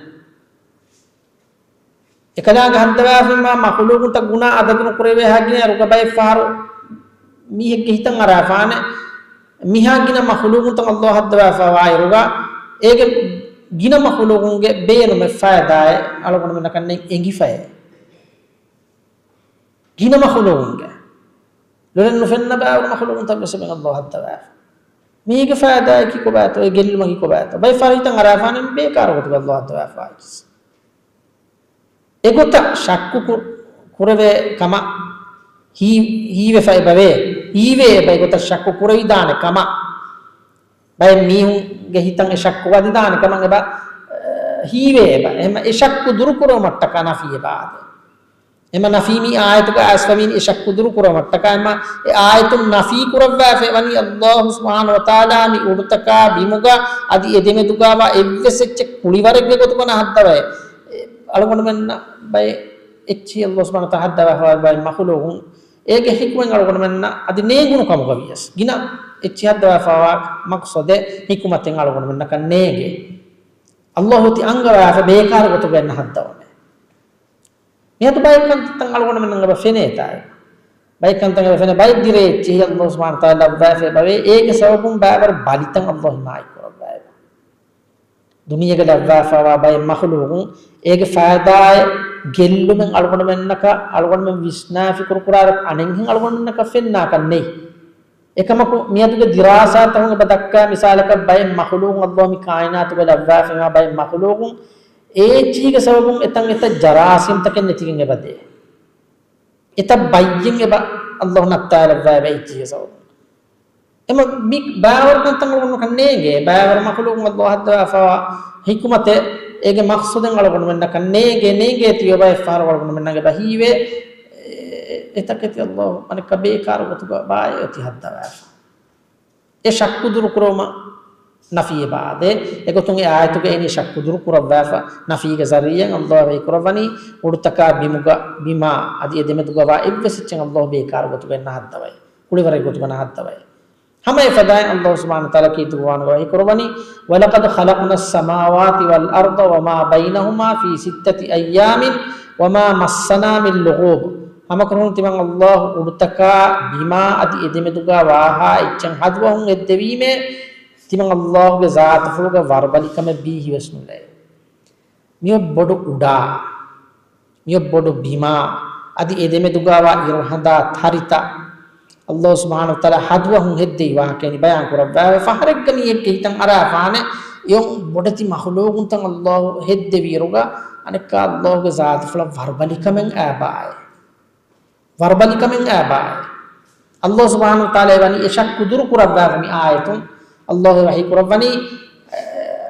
އެކަލާނގެ ހައްދަވާފަ މިވާ މަޚުލޫޤުންތައް ގުނާ އަދަދު ނުކުރެވޭހާ ގިނަ. އޭރުގަ ބައެއް ފަހަރު މީހެއްގެ ހިތަށް އަރާފާނެ، މިހާ ގިނަ މަޚުލޫޤުންތައް އައްލާހު ހައްދަވާފަ ވާއިރުގަ، އޭގެ ގިނަ މަޚުލޫޤުންގެ ބޭނުމެއް ފައިދާއެއް އަޅުގަނޑުމެންނަކަށް ނެތް އެނގިފައޭ. ގިނަ މަޚުލޫޤުންގެ ލޮލަށް ނުފެންނަ ބައިވަރު މަޚުލޫޤުންތައް ވެސް އެބަ އައްލާހު ހައްދަވާފަ. މީގެ ފައިދާއަކީ ކޮބާތޯ؟ އެ ގެއްލުމަކީ ކޮބާތޯ؟ ބައެއް ފަހަރު ހިތަށް އަރާފާނެ ބޭކާރު ގޮތުގަ އައްލާހު ހައްދަވާފަ ވާކިސް. އެގޮތަށް ޝައްކު ކު-، ކުރެވޭ ކަމަށް ހީ-، ހީވެފަ އެބަވޭ. ހީވޭ އެބަ އެގޮތަށް ޝައްކު ކުރެވިދާނެ ކަމަށް. ބައެއް މީހުންގެ ހިތަށް އެ ޝައްކު ވަދިދާނެ ކަމަށް އެބަ، އަ، ހީވޭ އެބަ. އެހެން އެ ޝައްކު ދުރުކުރުވުމަށްޓަކާ ނަފީ އެބަ އާދޭ. އެމަ ނަފީ މި އާޔަތުގަ އައިސްފަވީން އެ ޝައްކު ދުރު ކުރުމަށްޓަކާ، އެމަ އެ އާޔަތުން ނަފީ ކުރައްވާފައި ވަނީ އައްލާހު ސުބްޙާނަހު ވަތަޢާލާ މި އުޑުތަކާ ބިމުގަ އަދި އެ ދެމެދުގަވާ އެއްވެސް އެއްޗެއް ކުޅިވަރެއްގެ ގޮތުގަ ނަހައްދަވައެ. އަޅުގަނޑުމެންނަށް ބައެއް އެއްޗިހި އައްލާހު ސުބްޙާނަހު ވަތަޢާލާ ހައްދަވާފައިވާ ބައެއް މަޚުލޫގުން އޭގެ ޙިކުމަތް އަޅުގަނޑުމެންނަށް އަދި ނޭނގުނު ކަމުގަ ވިޔަސް، ގިނަ އެއްޗިހި ހައްދަވާފައިވާ މަޤްޞަދެއް ޙިކުމަތެއް އަޅުގަނޑުމެންނަކަށް ނޭނގޭ. އައްލާހު ތި އަންގަވާފަ ބޭކާރު ގޮތުގައި ނަހައްދަވަމޭ. މިއަދު ބައެއް ކަންތައްތައް އަޅުގަނޑުމެންނަށް އެބަ ފެނޭތާ. ބައެއް ކަންތައް އެބަ ފެނޭ، ބައެއް ދިރޭ އެއްޗިހި އައްލާހު ސުބްޙާނަހު ވަތަޢާލާ ލައްވާފައި ބަވޭ، އޭގެ ސަބަބުން ބައިވަރު ބަލިތައް އައްލާހު ހިމާޔަތް ކުރައްވައެވެ. ދުނިޔޭގަ ލައްވާފައިވާ ބައެއް މަޚުލޫގުން އޭގެ ފައިދާއެއް ގެއްލުމެއް އަޅުގަނޑުމެންނަކަށް، އަޅުގަނޑުމެން ވިސްނާ ފިކުރު ކުރާ އަނެއްހެން އަޅުގަނޑުމެންނަކަށް ފެންނާކަށް ނެތް. އެކަމަކު މިއަދުގެ ދިރާސާތަކުން އެބަ ދައްކާ މިސާލަކަށް ބައެއް މަޚުލޫގުން އައްލާހު މި ކާއިނާތުގަ ލައްވާފައިވާ ބައެއް މަޚުލޫގުން އެ އެއްޗީގެ ސަބަބުން އެތަން އެތައް ޖަރާސީމްތަކެއް ނެތިގެން އެބަ ދޭ. އެތައް ބައްޔެއް އެބަ އައްލާހު ނައްތާލައްވާ އެބަ އެއްޗީގެ ސަބަބުން. އެމަ މި ބައިވަރު ކަންތައް އަޅުގަނޑުމެންނަކަށް ނޭނގޭ. ބައިވަރު މަޚުލޫގުން އައްލާހު ހައްދަވާފައިވާ ޙިކުމަތެއް އޭގެ މަޤްޞަދެއް އަޅުގަނޑުމެންނަކަށް ނޭނގޭ. ނޭނގޭތީ އެބަ އެއްފަހަރު އަޅުގަނޑުމެންނަށް އެބަ ހީވޭ، އެ، އެތަކެތި އައްލާހު އަނެއްކާ ބޭކާރު ގޮތުގަ ބާއޭ އޮތީ ހައްދަވާފަ. އެ ޝައްކު ދުރުކުރުމަށް ނަފީ އެބަ އާދޭ. އެގޮތުން އެ އާޔަތުގައި އެނީ ޝައްކު ދުރުކުރައްވާފަ. ނަފީގެ ޒަރީޢައިން އައްލާހު ވަޙީ ކުރައްވަނީ އުޑުތަކާ ބިމުގަ، ބިމާ އަދި އެ ދެމެދުގަވާ އެއްވެސް އެއްޗެއް އައްލާހު ބޭކާރު ގޮތުގައި ނަހައްދަވައެ. ކުޅިވަރެއް ގޮތުގަ ނަހައްދަވައެ. ހަމަ އެފަދައިން އައްލާހު ސުބްޙާނަހު ވަތަޢާލާ ކީރިތި ޤުރުއާނުގަ ވަޙީ ކުރައްވަނީ، وَلَقَدْ خَلَقْنَا السَّمَاوَاتِ وَالْأَرْضَ وَمَا بَيْنَهُمَا فِي سِتَّةِ أَيَّامٍ وَمَا مَسَّنَا مِنْ لُغُوبٍ. ހަމަކަށަވަރުން ތިމަން އައްލާހު އުޑުތަކާ ބިމާ އަދި އެ ދެމެދުގަ ވާހާ އެއްޗެއް ހަދުވަހުން ހެއްދެވީމޭ، ތިމަން އައްލާހުގެ ޒާތުފުޅުގަ ވަރުބަލިކަމެއް ބީހިވެސް ނުލައެ. މިއޮތް ބޮޑު އުޑާ، މިއޮތް ބޮޑު ބިމާ، އަދި އެ ދެމެދުގަވާ އިރުހަނދާ ތަރިތައް، އައްލާހު ސުބްޙާނަހު ވަތަޢާލާ ހަދުވަހުން ހެއްދެވި ވާހަކައެއް ބަޔާން ކުރައްވާ. ފަހަރެއްގަ މީހެއްގެ ހިތަށް އަރާފާނެ، އެއޮތް ބޮޑެތި މަޚުލޫގުންތައް އައްލާހު ހެއްދެވިއިރުގަ، އަނެއްކާ އައްލާހުގެ ޒާތުފުޅަށް ވަރުބަލިކަމެއް އާބާއޭ. ވަރުބަލިކަމެއް އާބާއޭ. އައްލާހު ސުބްޙާނަހު ވަތަޢާލާ ވަނީ އެ ޝައްކު ދުރު ކުރައްވާފަ މި އާޔަތުން. އައްލާހު ވަޙީ ކުރައްވަނީ، އެ،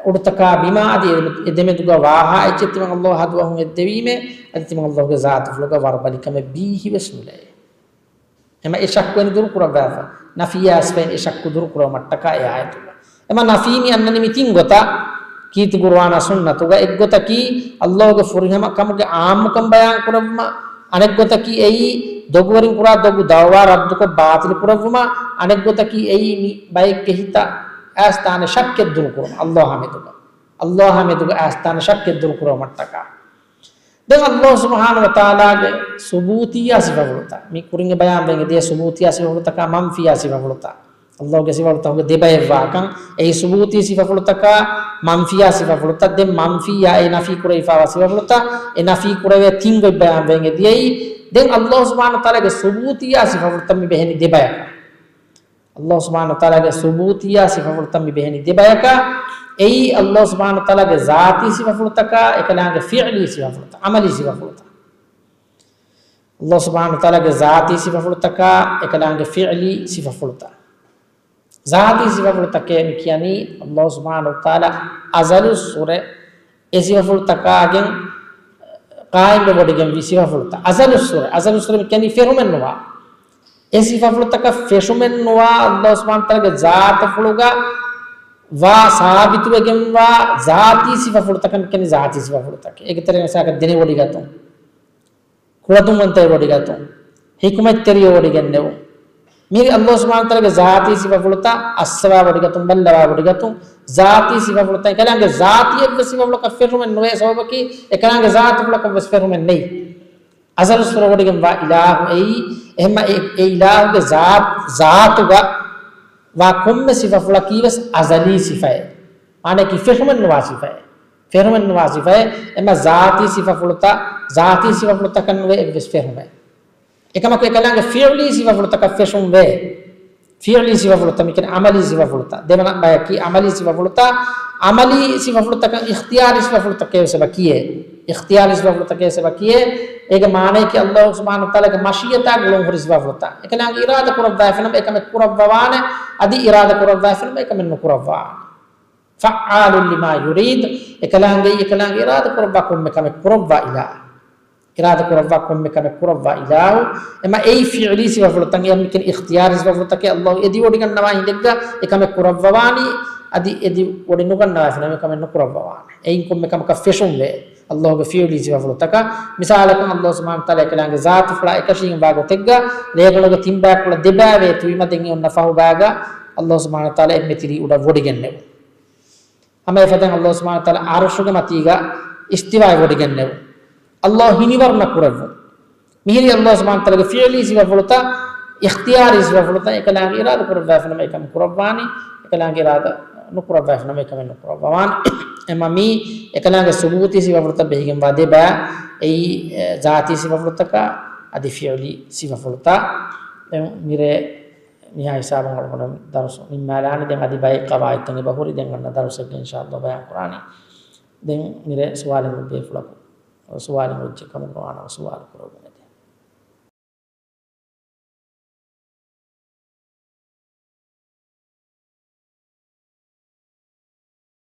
އުޑުތަކާ ބިމާ އަދި އެ ދެމެދުގަ ވާހާ އެއްޗެއް ތިމަން އައްލާހު ހަދުވަހުން ހެއްދެވީމޭ، އަދި ތިމަން އައްލާހުގެ ޒާތުފުޅުގަ ވަރުބަލިކަމެއް ބީހިވެސް ނުލައޭ. އެމަ އެ ޝައްކު ވަނީ ދުރު ކުރައްވާފަ. ނަފީ އައިސްފައިން އެ ޝައްކު ދުރު ކުރުވުމަށްޓަކާ އެ އާޔަތުގަ. އެމަ ނަފީ މި އަންނަނީ މި ތިން ގޮތަށް. ކީރިތި ޤުރުއާނާ ސުންނަތުގަ އެއްގޮތަކީ އައްލާހުގެ ފުރިހަމަކަމުގެ ޢާއްމުކަން ބަޔާން ކުރެއްވުމަށް، އަނެއްގޮތަކީ އެއީ ދޮގުވެރިން ކުރާ ދޮގު ދަޢުވާ ރައްދުކޮށް ބާޠިލު ކުރެއްވުމަށް، އަނެއްގޮތަކީ އެއީ މި ބައެއްގެ ހިތަށް އައިސްދާނެ ޝައްކެއް ދުރު ކުރުމަށް، އައްލާހާ މެދުގަ، އައްލާހާ މެދުގަ އައިސްދާނެ ޝައްކެއް ދުރު ކުރުވުމަށްޓަކާ. ދެން އައްލާހު ސުބްޙާނަހު ވަތަޢާލާގެ ސުބޫތިއްޔާ ސިފަފުޅުތައް، މި ކުރިން އެ ބަޔާން ވެގެން ދިޔަ ސުބޫތިއްޔާ ސިފަފުޅުތަކާ މަންފިއްޔާ ސިފަފުޅުތައް، އައްލާހުގެ ސިފަފުޅުތަކުގެ ދެބައެއްވާކަން، އެއީ ސުބޫތީ ސިފަފުޅުތަކާ މަންފިއްޔާ ސިފަފުޅުތައް. ދެން މަންފިއްޔާ އެ ނަފީ ކުރެވިފައިވާ ސިފަފުޅުތައް، އެ ނަފީ ކުރެވޭ ތިން ގޮތް ބަޔާން ވެގެން ދިޔައީ. ދެން އައްލާހު ސުބްޙާނަހު ވަތަޢާލާގެ ސުބޫތިއްޔާ ސިފަފުޅުތައް މި ބެހެނީ ދެބަޔަކަށް. އައްލާހު ސުބްޙާނަހު ވަތަޢާލާގެ ސުބޫތިއްޔާ ސިފަފުޅުތައް މި ބެހެނީ ދެބަޔަކަށް. އެއީ އައްލާހު ސުބްޙާނަހު ވަތަޢާލާގެ ޒާތީ ސިފަފުޅުތަކާ އެކަލާނގެ ފިޢުލީ ސިފަފުޅުތައް، ޢަމަލީ ސިފަފުޅުތައް. އައްލާހު ސުބްޙާނަހު ވަތަޢާލާގެ ޒާތީ ސިފަފުޅުތަކާ އެކަލާނގެ ފިޢުލީ ސިފަފުޅުތައް. ޒާތީ ސިފަފުޅުތަކޭ މި ކިޔަނީ އައްލާހު ސުބްޙާނަހު ވަތަޢާލާ އަޒަލުއްސުރެ އެ ސިފަފުޅުތަކާގެން ޤާއިމްވެވޮޑިގެންވި ސިފަފުޅުތައް. އަޒަލުއްސުރެ، އަޒަލުއްސުރެ މި ކިޔަނީ ފެށުމެއްނުވާ. އެ ސިފަފުޅުތަކަށް ފެށުމެއްނުވާ، އައްލާހު ސުބްޙާނަހު ވަތަޢާލާގެ ޒާތުފުޅުގަ ވާ ސާބިތުވެގެންވާ ޒާތީ ސިފަފުޅުތަކަށް މި ކިޔަނީ ޒާތީ ސިފަފުޅުތަކޭ. އޭގެ ތެރެއިން މިސާލަކަށް ދެނެވޮޑިގަތުން، ކުޅަދުންވަންތަވެވޮޑިގަތުން، ޙިކުމަތްތެރިވެވޮޑިގެންނެވުން. މި އައްލާހު ސުބްޙާނަހު ވަތަޢާލާގެ ޒާތީ ސިފަފުޅުތައް، އައްސަވާވޮޑިގަތުން، ބައްލަވާވޮޑިގަތުން، ޒާތީ ސިފަފުޅުތައް، އެކަލާނގެ ޒާތީ އެއްވެސް ސިފަފުޅަކަށް ފެށުމެއް ނުވޭ، ސަބަބަކީ އެކަލާނގެ ޒާތުފުޅަކަށްވެސް ފެށުމެއް ނެތް. އަޒަލުއްސުރެ ވޮޑިގެންވާ އިލާހު އެއީ، އެހެންމަ އެ، އެ އިލާހުގެ ޒާތް، ޒާތުގަ ވާ ކޮންމެ ސިފަފުޅަކީވެސް އަޒަލީ ސިފައެއް. މާނައަކީ ފެށުމެއްނުވާ ސިފައެއް. ފެށުމެއްނުވާ ސިފައެއް. އެމަ ޒާތީ ސިފަފުޅުތައް، ޒާތީ ސިފަފުޅުތަކަށް ނުވޭ އެއްވެސް ފެށުމެއް. އެކަމަކު އެކަލާނގެ ފިޢުލީ ސިފަފުޅުތަކަށް ފެށުން ވޭ. ފިޢުލީ ސިފަފުޅުތައް މިކަން ޢަމަލީ ސިފަފުޅުތައް. ދެވަނަ ބަޔަކީ ޢަމަލީ ސިފަފުޅުތައް. ޢަމަލީ ސިފަފުޅުތަކަށް އިޚްތިޔާރީ ސިފަފުޅުތަކޭ ވެސް އެބަ ކިޔޭ. އިޚްތިޔާރީ ސިފަފުޅުތަކޭ ވެސް އެބަ ކިޔޭ. އޭގެ މާނައަކީ އައްލާހު ސުބްޙާނަހު ވަތަޢާލާގެ މަޝީއަތާ ގުޅުން ހުރި ސިފަފުޅުތައް. އެކަލާނގެ އިރާދަ ކުރައްވާފިނަމަ އެކަމެއް ކުރައްވަވާނެ، އަދި އިރާދަ ކުރައްވާފިނަމަ އެކަމެއް ނުކުރައްވާނެ. فَعَّالٌ لِمَا يُرِيدُ، އެކަލާނގެ، އެކަލާނގެ އިރާދަ ކުރައްވާ ކޮންމެ ކަމެއް ކުރައްވާ އިލާހު. އިރާދަ ކުރައްވާ ކޮންމެ ކަމެއް ކުރައްވާ އިލާހު. އެމަ އެއީ ފިޢުލީ ސިފަފުޅުތައް، އެ މިކަން އިޚްތިޔާރީ ސިފަފުޅުތަކެއް. އައްލާހު އެދިވޮޑިގަންނަވާ ހިނދެއްގަ އެކަމެއް ކުރައްވަވާނީ، އަދި އެދިވޮޑި ނުގަންނަވާފިނަމަ އެކަމެއް ނުކުރައްވަވާނެ. އެއިން ކޮންމެ ކަމަކަށް ފެށުންވޭ އައްލާހުގެ ފިޢުލީ ސިފަފުޅުތަކަށް. މިސާލަކަށް އައްލާހު ސުބްޙާނަހު ވަތަޢާލާ އެކަލާނގެ ޒާތުފުޅާ އެކަށީގެންވާ ގޮތެއްގަ ރޭގަނޑުގެ ތިން ބަޔަކުޅަ ދެ ބައި ވޭތުވީމަ ދެން އެ އޮންނަ ފަހު ބައިގަ އައްލާހު ސުބްޙާނަހު ވަތަޢާލާ އެންމެ ތިރީ އުޑަށް ވޮޑިގެންނެވުން. ހަމަ އެފަދައިން އައްލާހު ސުބްޙާނަހު ވަތަޢާލާ ޢަރުޝުގެ މަތީގަ އިސްތިވާއަށް ވޮޑިގެންނެވުން. އައްލާހު ހިނިވަރު ނުކުރެއްވުން. މިހިރީ އައްލާހު ސުބްޙާނަހު ވަތަޢާލާގެ ފިޢުލީ ސިފަފުޅުތައް، އިޚްތިޔާރީ ސިފަފުޅުތައް. އެކަލާނގެ އިރާދަ ކުރައްވާފިނަމަ އެކަމެއް ކުރައްވާނީ، އެކަލާނގެ އިރާދަ ނުކުރައްވާފިނަމަ އެކަމެއް ނުކުރައްވާނެ. އެމަ މީ އެކަލާނގެ ސުބޫތީ ސިފަފުޅުތައް ބެހިގެންވާ ދެ ބައި، އެއީ، އެ، ޒާތީ ސިފަފުޅުތަކާ އަދި ފިޢުލީ ސިފަފުޅުތައް. ދެން މިރޭ މިހާ ހިސާބުން އަޅުގަނޑު ދަރުސު ނިންމާލާނީ. ދެން އަދި ބައެއް ޤަވާޢިދުތައް އެބަހުރި. ދެން އަންނަ ދަރުސެއްގަ އިންޝާﷲ ބަޔާން ކުރާނީ. ދެން މިރޭ ސުވާލެއް އޮތް ބޭފުޅަކު، ސުވާލެއް އޮތް ކަމުގަ ވާނަމަ ސުވާލު ކުރެވުން.